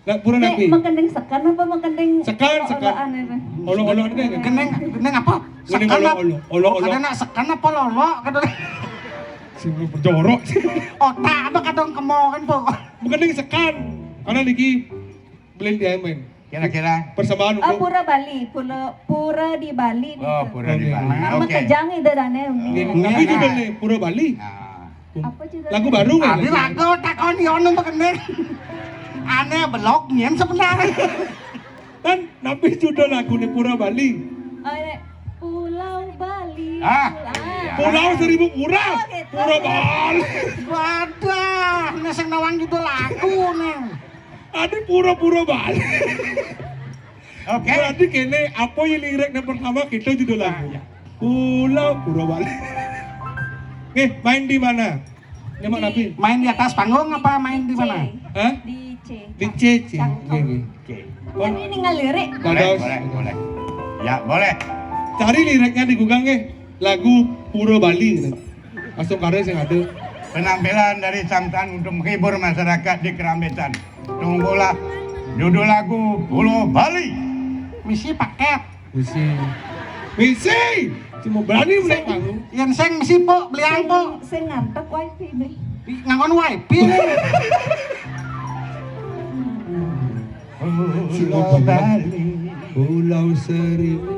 Nak pura napi? Nek mekending sekan apa mekending sekan, sekan. Olo-oloan itu? Olo-oloan itu. Gending, gending apa? Gending sekan apa? Olo-olo, olo-olo. Kada nak sekan apa lolo? Kada. Sing berjorok. Otak apa kadang kemo kan, Bu? Mekending sekan. Karena niki belin dia main. Kira-kira. Persamaan. Oh, untuk Pura Bali, Pura, Pura di Bali. Oh, gitu. Pura di Bali. Oke. Nah, oke. Makejang ide dane uni. Ini, nah, tapi judulnya Pura Bali. Nah. Apa judulnya? Lagu baru nggak? Abi lagu takon yo nang bekene. Ane belok nyen sebenarnya. Kan napi judul lagu nih Pura Bali? Oh, ini Pulau Bali. Ah, Pulau, iya. Pulau Seribu Pura. Oh, gitu. Pura Bali. Waduh, ini sing nawang judul lagu nih. Ada Pura-Pura Bali. Oke. Berarti kene apa yang lirik yang pertama kita judul lagu? Ah, iya. Pulau Pura Bali. Oke, main di mana? Nyemak napi? Main di atas panggung apa main di mana? Hah? Di C. Di C C. Cangkem. Nggih, nggih. Oke. Kan ini ngalirik. Boleh, boleh, boleh. Ya, boleh. Cari liriknya di Google nggih. Lagu Pura Bali gitu. Astungkara sing ada. Penampilan dari Samsan untuk menghibur masyarakat di Kerambetan. Tunggulah judul lagu Pulau Bali. Misi paket. Misi. Misi. Cuma berani beli aku. Yang sing misi, Pok, beli aku. Sing ngantek wifi nih. Ngangon wifi nih. Pulau Bali. Pulau Seribu.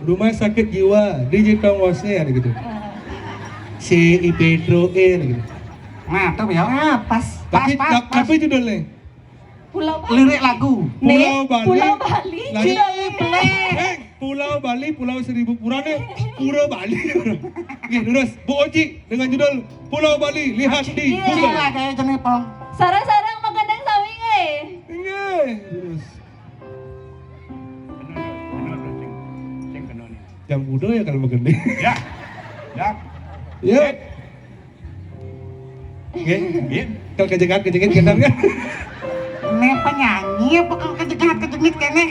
Rumah sakit jiwa di Jetong Osner gitu. Si Pedro E gitu. Nah, tuh ya. Ah, pas. Tapi, pas, pas, tapi judulnya Pulau Bali. Lirik lagu. Pulau Bali. Pulau Bali. Lagu. Ciplek. Eh, Pulau Bali, Pulau Seribu Pura nih. Pura Bali. Nggih, terus Bu Oci dengan judul Pulau Bali, lihat di Google. Iya, kayak jenis pong. Sareng-sareng magending sami nggih. Nggih, terus. Jam udah ya kalau magending. Ya. Ya. Ya. Nggih. Nggih. Kalau kejengat, kejengat, kejengat kan? Ini penyanyi apa kalau kejengat, kejengat kene?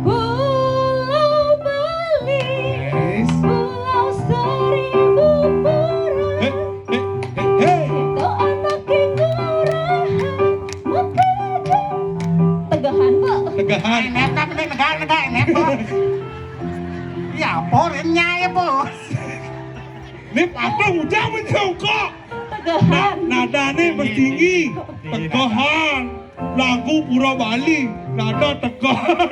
Pulau Bali, yes. Pulau Seribu Pura. Hei, hei, hei, hei. Itu anak kelurahan Mempelajah. Tegahan, Bu. Tegahan. Ini apa, ini negara, negara, ini apa? Ya, apa rinnya ya, Bu? Ini apa udah menjongkok? Tegahan. Na-, nadane mesti tinggi. Tegahan. Lagu Pura Bali, nada tegahan.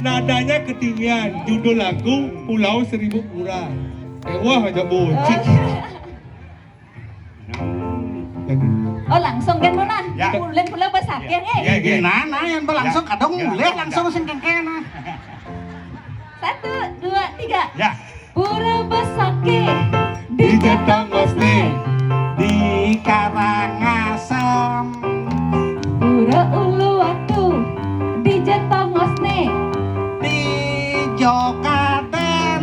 Nadanya ketinggian. Judul lagu Pulau Seribu Pura. Eh, wah, aja bocik. Oh, langsung kan, Mona? Ya. Bulan-bulan besakit, eh. Ya, ya. Nah, nah, yang berlangsung kadang mulai langsung sing kengkena. Satu, dua, tiga. Ya. Pura Besakih di Jetong Osne. Di Karangasem. Pura Uluwatu di Jetong Osne. Di Jokaden.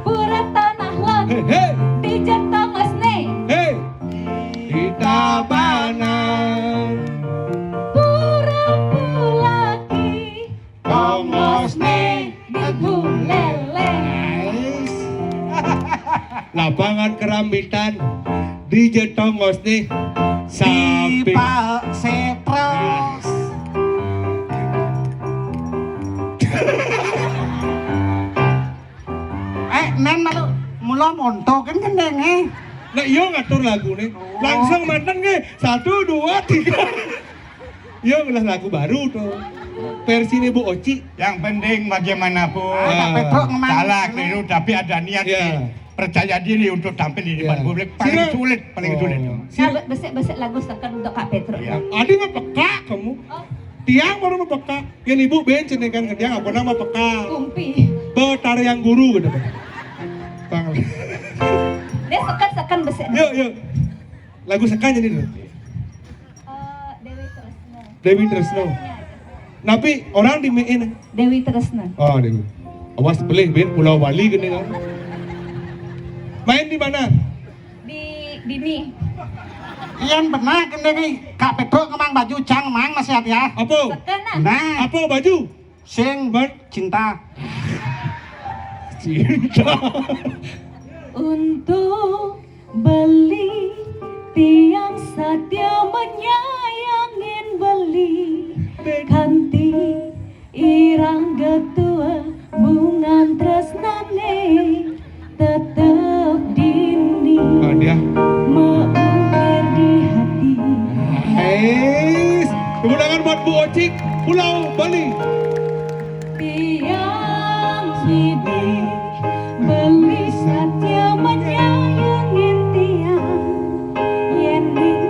Pura Tanah Lot. Hei, hei. Di Jetong Osne. Hei. Di Tabanan. Pura Pulaki. Tongos nih di Buleleng. Nice. Lapangan Kerambitan di Jetongos nih. Sampai Pak Setros. Eh, nen malu mula monto kan gendeng, eh. Nah, iya ngatur lagu nih. Oh. Langsung manten nih. Satu, dua, tiga. Iya ngelah lagu baru tuh. Versi ini Bu Oci. Yang penting bagaimanapun, ah, Kak Petro ngemang salah, keliru, tapi ada niat, ya, nih. Percaya diri untuk tampil di depan publik. Paling sulit, paling sulit. Oh. Nah, be-, besik-besik lagu seken untuk Kak Petro. Iya. Adi mah peka kamu. Oh. Tiang baru mah peka. Yang ibu ben cendekan ke tiang apa nama peka? Kumpi. Betara yang guru gitu. Bang. Dia seken-seken besik. Yuk, yuk. Lagu seken jadi dulu. Eh, Dewi Tresno. Dewi Tresno. Iya. Napi orang di main? Dewi Tresno. Oh, Dewi. Awas pelih, Ben, Pulau Bali gini kan. Main di mana? Di Dini. Yang benar gini nih, Kak Pedro kemang baju cang mang masih hati ya. Apa? Seken, nah. Nah. Apa baju? Sing cinta. Cinta. Untuk beli tiang satia menyayangin beli kanti irang getua bungan tresnane. Tetep dini. Ah, dia. Meukir di hati. Ais. Tepuk tangan buat Bu Ocik, Pulau Bali. Tiang sidi beli satia menyayangin tiang. Yening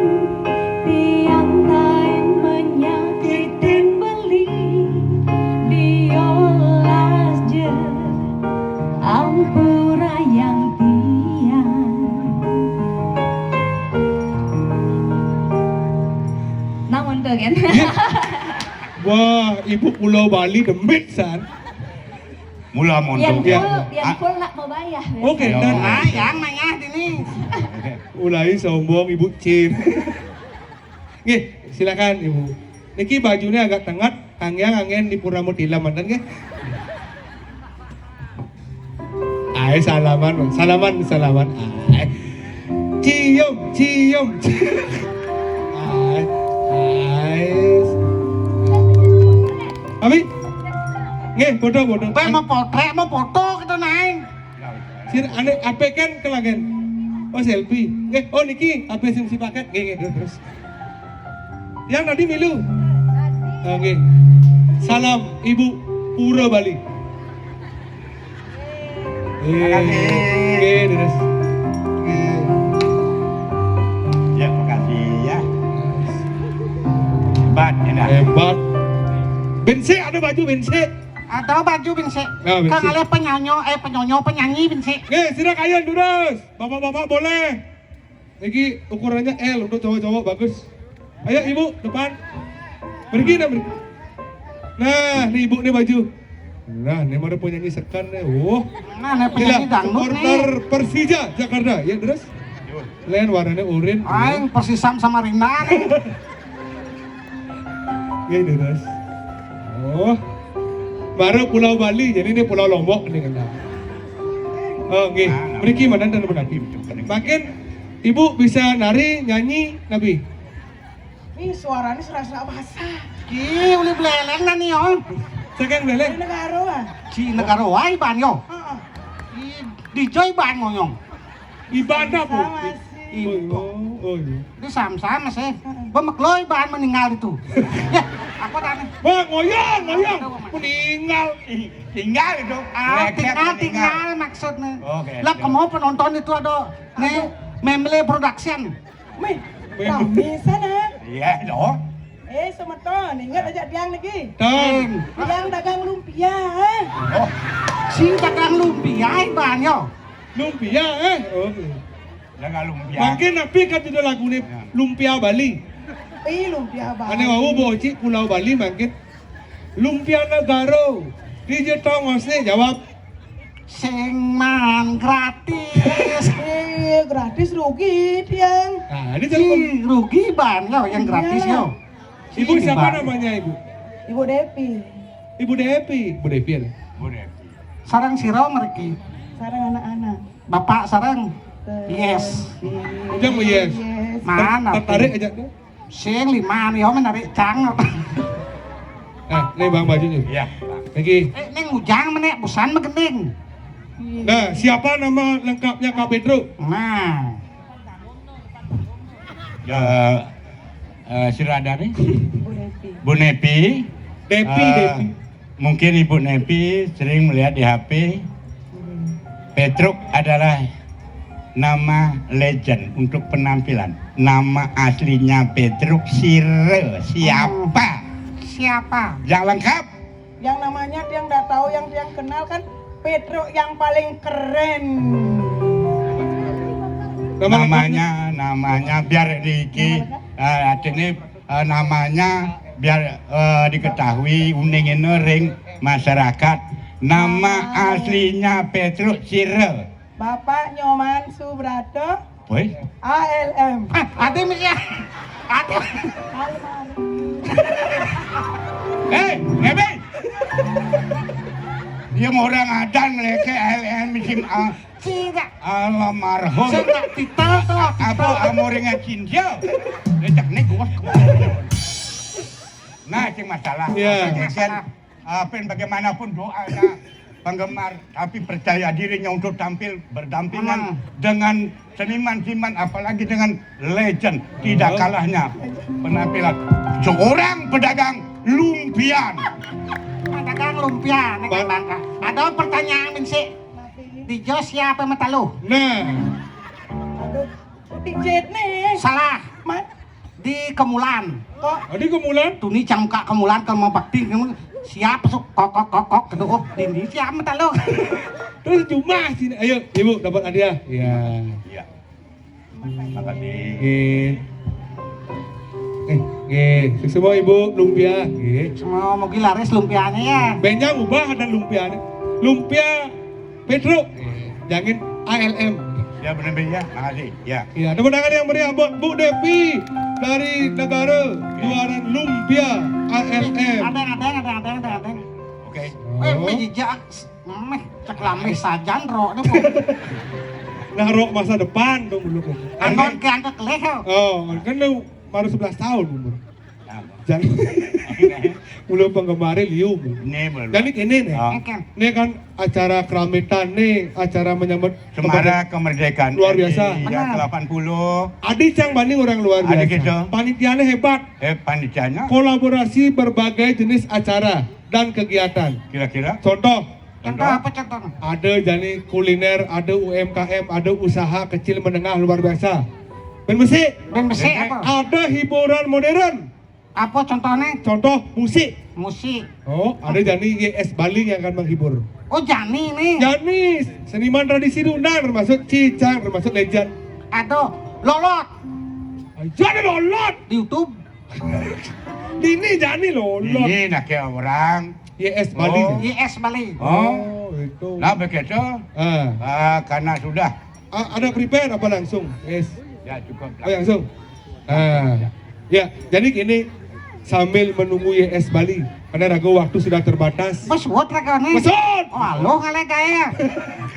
tiang tain menyakitin beli, diolas je ampura yang tiang. Namun tuh kan. Wah, ibu Pulau Bali demit san. Mula mondok. Pian full, pian full nak mau bayar. Oke, Ayo. Dan. Ah, yang nanya sini. Mulai sombong Ibu Cin. Nggih, silakan Ibu. Niki bajunya agak tenget, angin-angin di Puramo Tilam manten nggih. Ae salaman, Bang. Salaman, salaman. Ae. Cium, cium. Ae. Ae. Abi? Nggih, bodoh, bodoh. Pe mau potret, mau foto gitu naik. Sir, ane ape kan kelagen? Oh, selfie. Nggih, oh niki ape sing si paket? Nggih, nggih, terus. Yang tadi milu. Oke. Salam Ibu Pura Bali. Makasih. Oke, terus. Nggih. Ya, makasih ya. Hebat, enak. Hebat. Bense ada baju bense. Ada baju pinsik. Nah, pinsik. Kang alih penyonyo, eh penyonyo penyanyi pinsik. Oke, silakan ayo terus. Bapak-bapak boleh. Niki ukurannya L untuk cowok-cowok bagus. Ayo Ibu depan. Pergi nah, pergi. Nah, nih Ibu nih baju. Nah, ini mana penyanyi sekan nih. Wah. Nah, nah penyanyi dangdut nih. Supporter Persija Jakarta. Ya terus. Lain warnanya orange. Aing Persisam Samarinda nih. Ya terus. Oh. Baru Pulau Bali, jadi ini Pulau Lombok nih kan. Oh, nggih. Mriki mana dan berarti. Makin Ibu bisa nari, nyanyi, Nabi. Ih, suaranya serasa basah. Ki uli beleleng nani yo. Saking beleng. Negara ah. Ci negara wae ban yo. Heeh. Di joy ban ngonyong. Ibadah bu. Sama sih. Oh, oh, iya. Di sam-sam sih. Bemekloi ban meninggal itu. Ya, apa tadi? Wah, ngoyong, ngoyong. Meninggal. Tinggal itu. Ah, Leket tinggal meninggal. Tinggal maksudnya. Oke, Lah oke. Kamu penonton itu ada nih Memele Production. Mih, rame sana. Iya dong. Eh, semeton, ingat aja tiang lagi. Tang. Tiang dagang lumpia, eh. Oh, Si dagang lumpia ban yo. Lumpia eh. Oh. Dengan lumpia. Makin napi kan judul lagu nih Lumpia Bali. Ih, lumpia banget. Ane wau bocik Pulau Bali makin Lumpia Negara. Di jetong osne jawab. Sing man gratis. Eh, gratis rugi tiang. Nah, ini jadi Ih, rugi ban yo yang gratis yo. Ibu Ini siapa Bang. Namanya Ibu? Ibu Depi. Ibu Depi. Ibu Depi ya? Boleh. Sarang siro mereka. Sarang anak-anak. Bapak sarang. Tuh. Yes. Jangan yes. Yes. Mana? Tertarik aja tuh. Sing lima yo menarik cang. Nah, ini bang bajunya. Iya. Lagi. Eh, neng ujang menek busan megending. Nah, siapa nama lengkapnya Kak Pedro? Nah. Ya, eh, Sirada nih. Bu Depi. Bu Nepi. Depi, Eh, Depi. Mungkin Ibu Nepi sering melihat di H P. Petruk adalah nama legend untuk penampilan. Nama aslinya Petruk Sire. Siapa? Siapa? Yang lengkap. Yang namanya tiang nggak tahu, yang tiang kenal kan Petruk yang paling keren. Namanya, namanya biar Riki, eh, artinya eh, namanya biar eh, diketahui uning ini ring masyarakat. Nama aslinya Petruk Sire. Bapak Nyoman Subrata, Woi, A L M. Eh, ada nih ya. Ada. Almarhum. Hei, Ngebi. Dia mau orang adan leke A L M sim a Tidak. almarhum. Saya nggak titel tuh. Apa amoringa cinta? Lecek nih gua. Nah, sing masalah. Iya. Apa yang, apa yang bagaimanapun doanya penggemar, tapi percaya dirinya untuk tampil berdampingan Hmm. dengan seniman-seniman, apalagi dengan legend, tidak Hmm. Kalahnya penampilan seorang pedagang lumpia. Pedagang lumpia nih Ba- bangka. Ada pertanyaan sih. Di Jos siapa mata lu? Nah, Aduh, Pijet nih. Salah. Man, Di Kemulan. Kok? Adi Kemulan. Tuni cangka Kemulan kalau mau bakti kamu siap sok kok kok kok kok kedua dindi siap mata lu. Terus cuma sini. Ayo, Ibu dapat hadiah. Ya. Iya. Makasih. Oke. Eh, oke. Semua Ibu lumpia. Oke. Semua mau gilaris lumpianya ya. Benjang ubah ada lumpianya. Lumpia Petro. Jangan A L M. Ya, benar-benar ya. Makasih. Ya. Ya, tepuk tangan yang meriah buat Bu Devi dari Negara, juara Lumpia A L M. Ada, ada, ada, ada, ada, ada. Oke. Eh, Oh. Meh jejak, meh cek lameh sajan ro. Nah, ro masa depan dong dulu. Anggon ke angkat leh. Oh, kan lu baru sebelas tahun umur. Jangan. Belum penggemar liu. Ini belum. Jadi ini nih. Oh. Oke. Ini kan acara keramitan nih, acara menyambut Semarak kemerdekaan luar biasa. Benar. Delapan puluh. Adi cang bani orang luar biasa. Adi gitu. Panitianya hebat. Eh, panitianya. Kolaborasi berbagai jenis acara dan kegiatan. Kira-kira? Contoh. Contoh apa contohnya? Ada jani kuliner, ada U M K M, ada usaha kecil menengah luar biasa. Ben besi. Ben besi apa? Ada hiburan modern. Apa contohnya? Contoh musik. Musik. Oh, ada jani Y S Bali yang akan menghibur. Oh, jani nih. Jani, seniman tradisi Sunda, termasuk Cicang, termasuk legend. Aduh, Lolot. Aja ada Lolot di YouTube. Ini jani Lolot. Ini nak orang. Y S Bali. Oh. Y S Bali. Oh. Oh, itu. Nah, begitu. Ah. Ah, karena sudah. Ah, ada prepare apa langsung? Yes. Ya, cukup. Oh, langsung. Ah. Ya, jadi gini, sambil menunggu Y S Bali, karena ragu waktu sudah terbatas. Bos, buat ragu nih. Besot. Oh, alo ngalai gaya.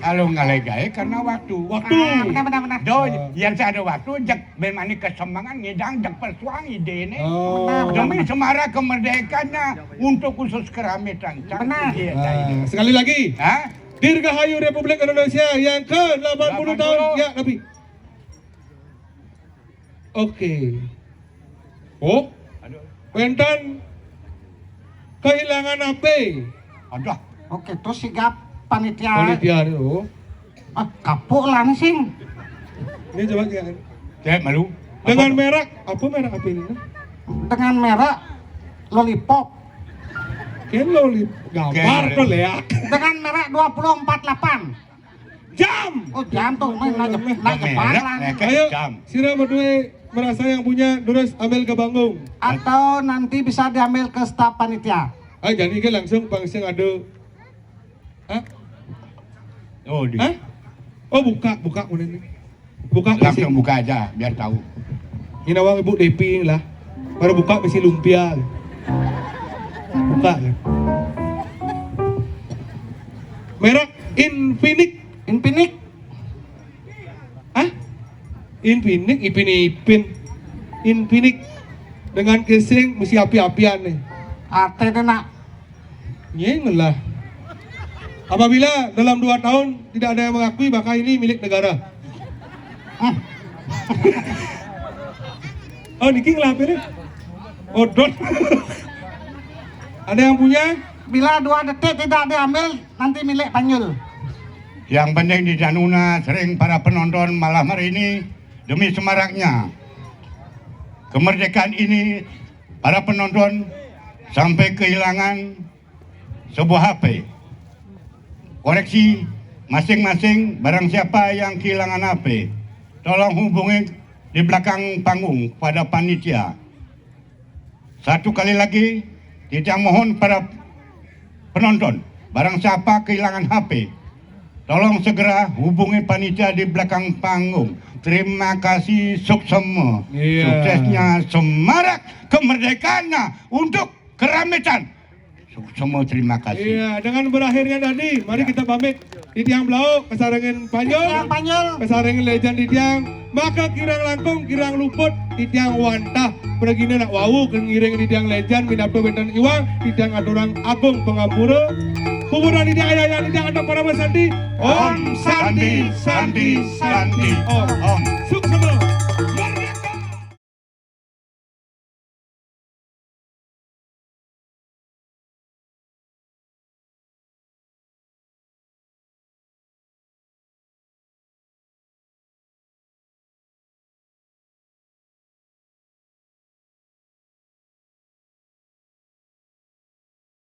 Alo ngalai gaya karena waktu. Waktu. Ah, benar, benar, benar. Do, yang saya ada waktu, jek memani kesemangan ngidang jek persuang ide nih. Oh. Benar, benar, benar. Demi semarak kemerdekaannya untuk khusus keramitan. Benar. Iya, ah, iya. Sekali lagi. Hah? Dirgahayu Republik Indonesia yang ke delapan puluh tahun. Delapan puluh. Ya, lebih. Oke. Oh, aduh. Wénten kehilangan H P. Aduh. Oke, terus sigap panitia. Panitia itu. Ah, kapuk langsing. Ini coba ya. Cek malu. Dengan merek, apa merek H P ini? Dengan merek Lollipop. Kan Lollipop. Gambar. Oke. Tuh, lihat. Dengan merek dua puluh empat delapan. Jam. Oh, jam tuh, main aja, main aja. Merek, merek. Ayo, jam. Sira berdua merasa yang punya, terus ambil ke panggung. Atau nanti bisa diambil ke staf panitia. Ah, jadi kan langsung panggung ada. Hah? Oh, di. Hah? Oh, buka, buka mana ini? Buka. Langsung bisi. Buka aja, biar tahu. Ini nawang Ibu Depi inilah. Baru buka bisi lumpia. Buka. Merek Infinix. Infinix. Hah? Infinix, Ipin Ipin. Infinix. Dengan casing mesti api-apian nih. Ate deh, nak. Nyeng lah. Apabila dalam dua tahun tidak ada yang mengakui, maka ini milik negara. Oh, niki ngelah apa nih? Odot. Ada yang punya? Bila dua detik tidak diambil, nanti milik Panyul. Yang penting di Danuna sering para penonton malam hari ini demi semaraknya kemerdekaan ini, para penonton sampai kehilangan sebuah H P. Koreksi, masing-masing barang siapa yang kehilangan H P, tolong hubungi di belakang panggung pada panitia. Satu kali lagi, kita mohon para penonton, barang siapa kehilangan H P, tolong segera hubungi panitia di belakang panggung. Terima kasih, suksema. Iya. Suksesnya semarak kemerdekaannya untuk keramitan. Suksema, terima kasih. Iya, dengan berakhirnya tadi, mari kita pamit. Titiang Blau, kasarengin Panyul. Titiang Panyul. Kasarengin legend titiang. Maka kirang langkung, kirang luput, titiang wantah. Pergina nak wau, ngiring titiang legend, minapto wénten iwang, titiang aturang agung pangampura. Kuburan titiang ayah, ayah titiang atau para santi. Om Santi, Santi, Santi. Om. Om. Suksema.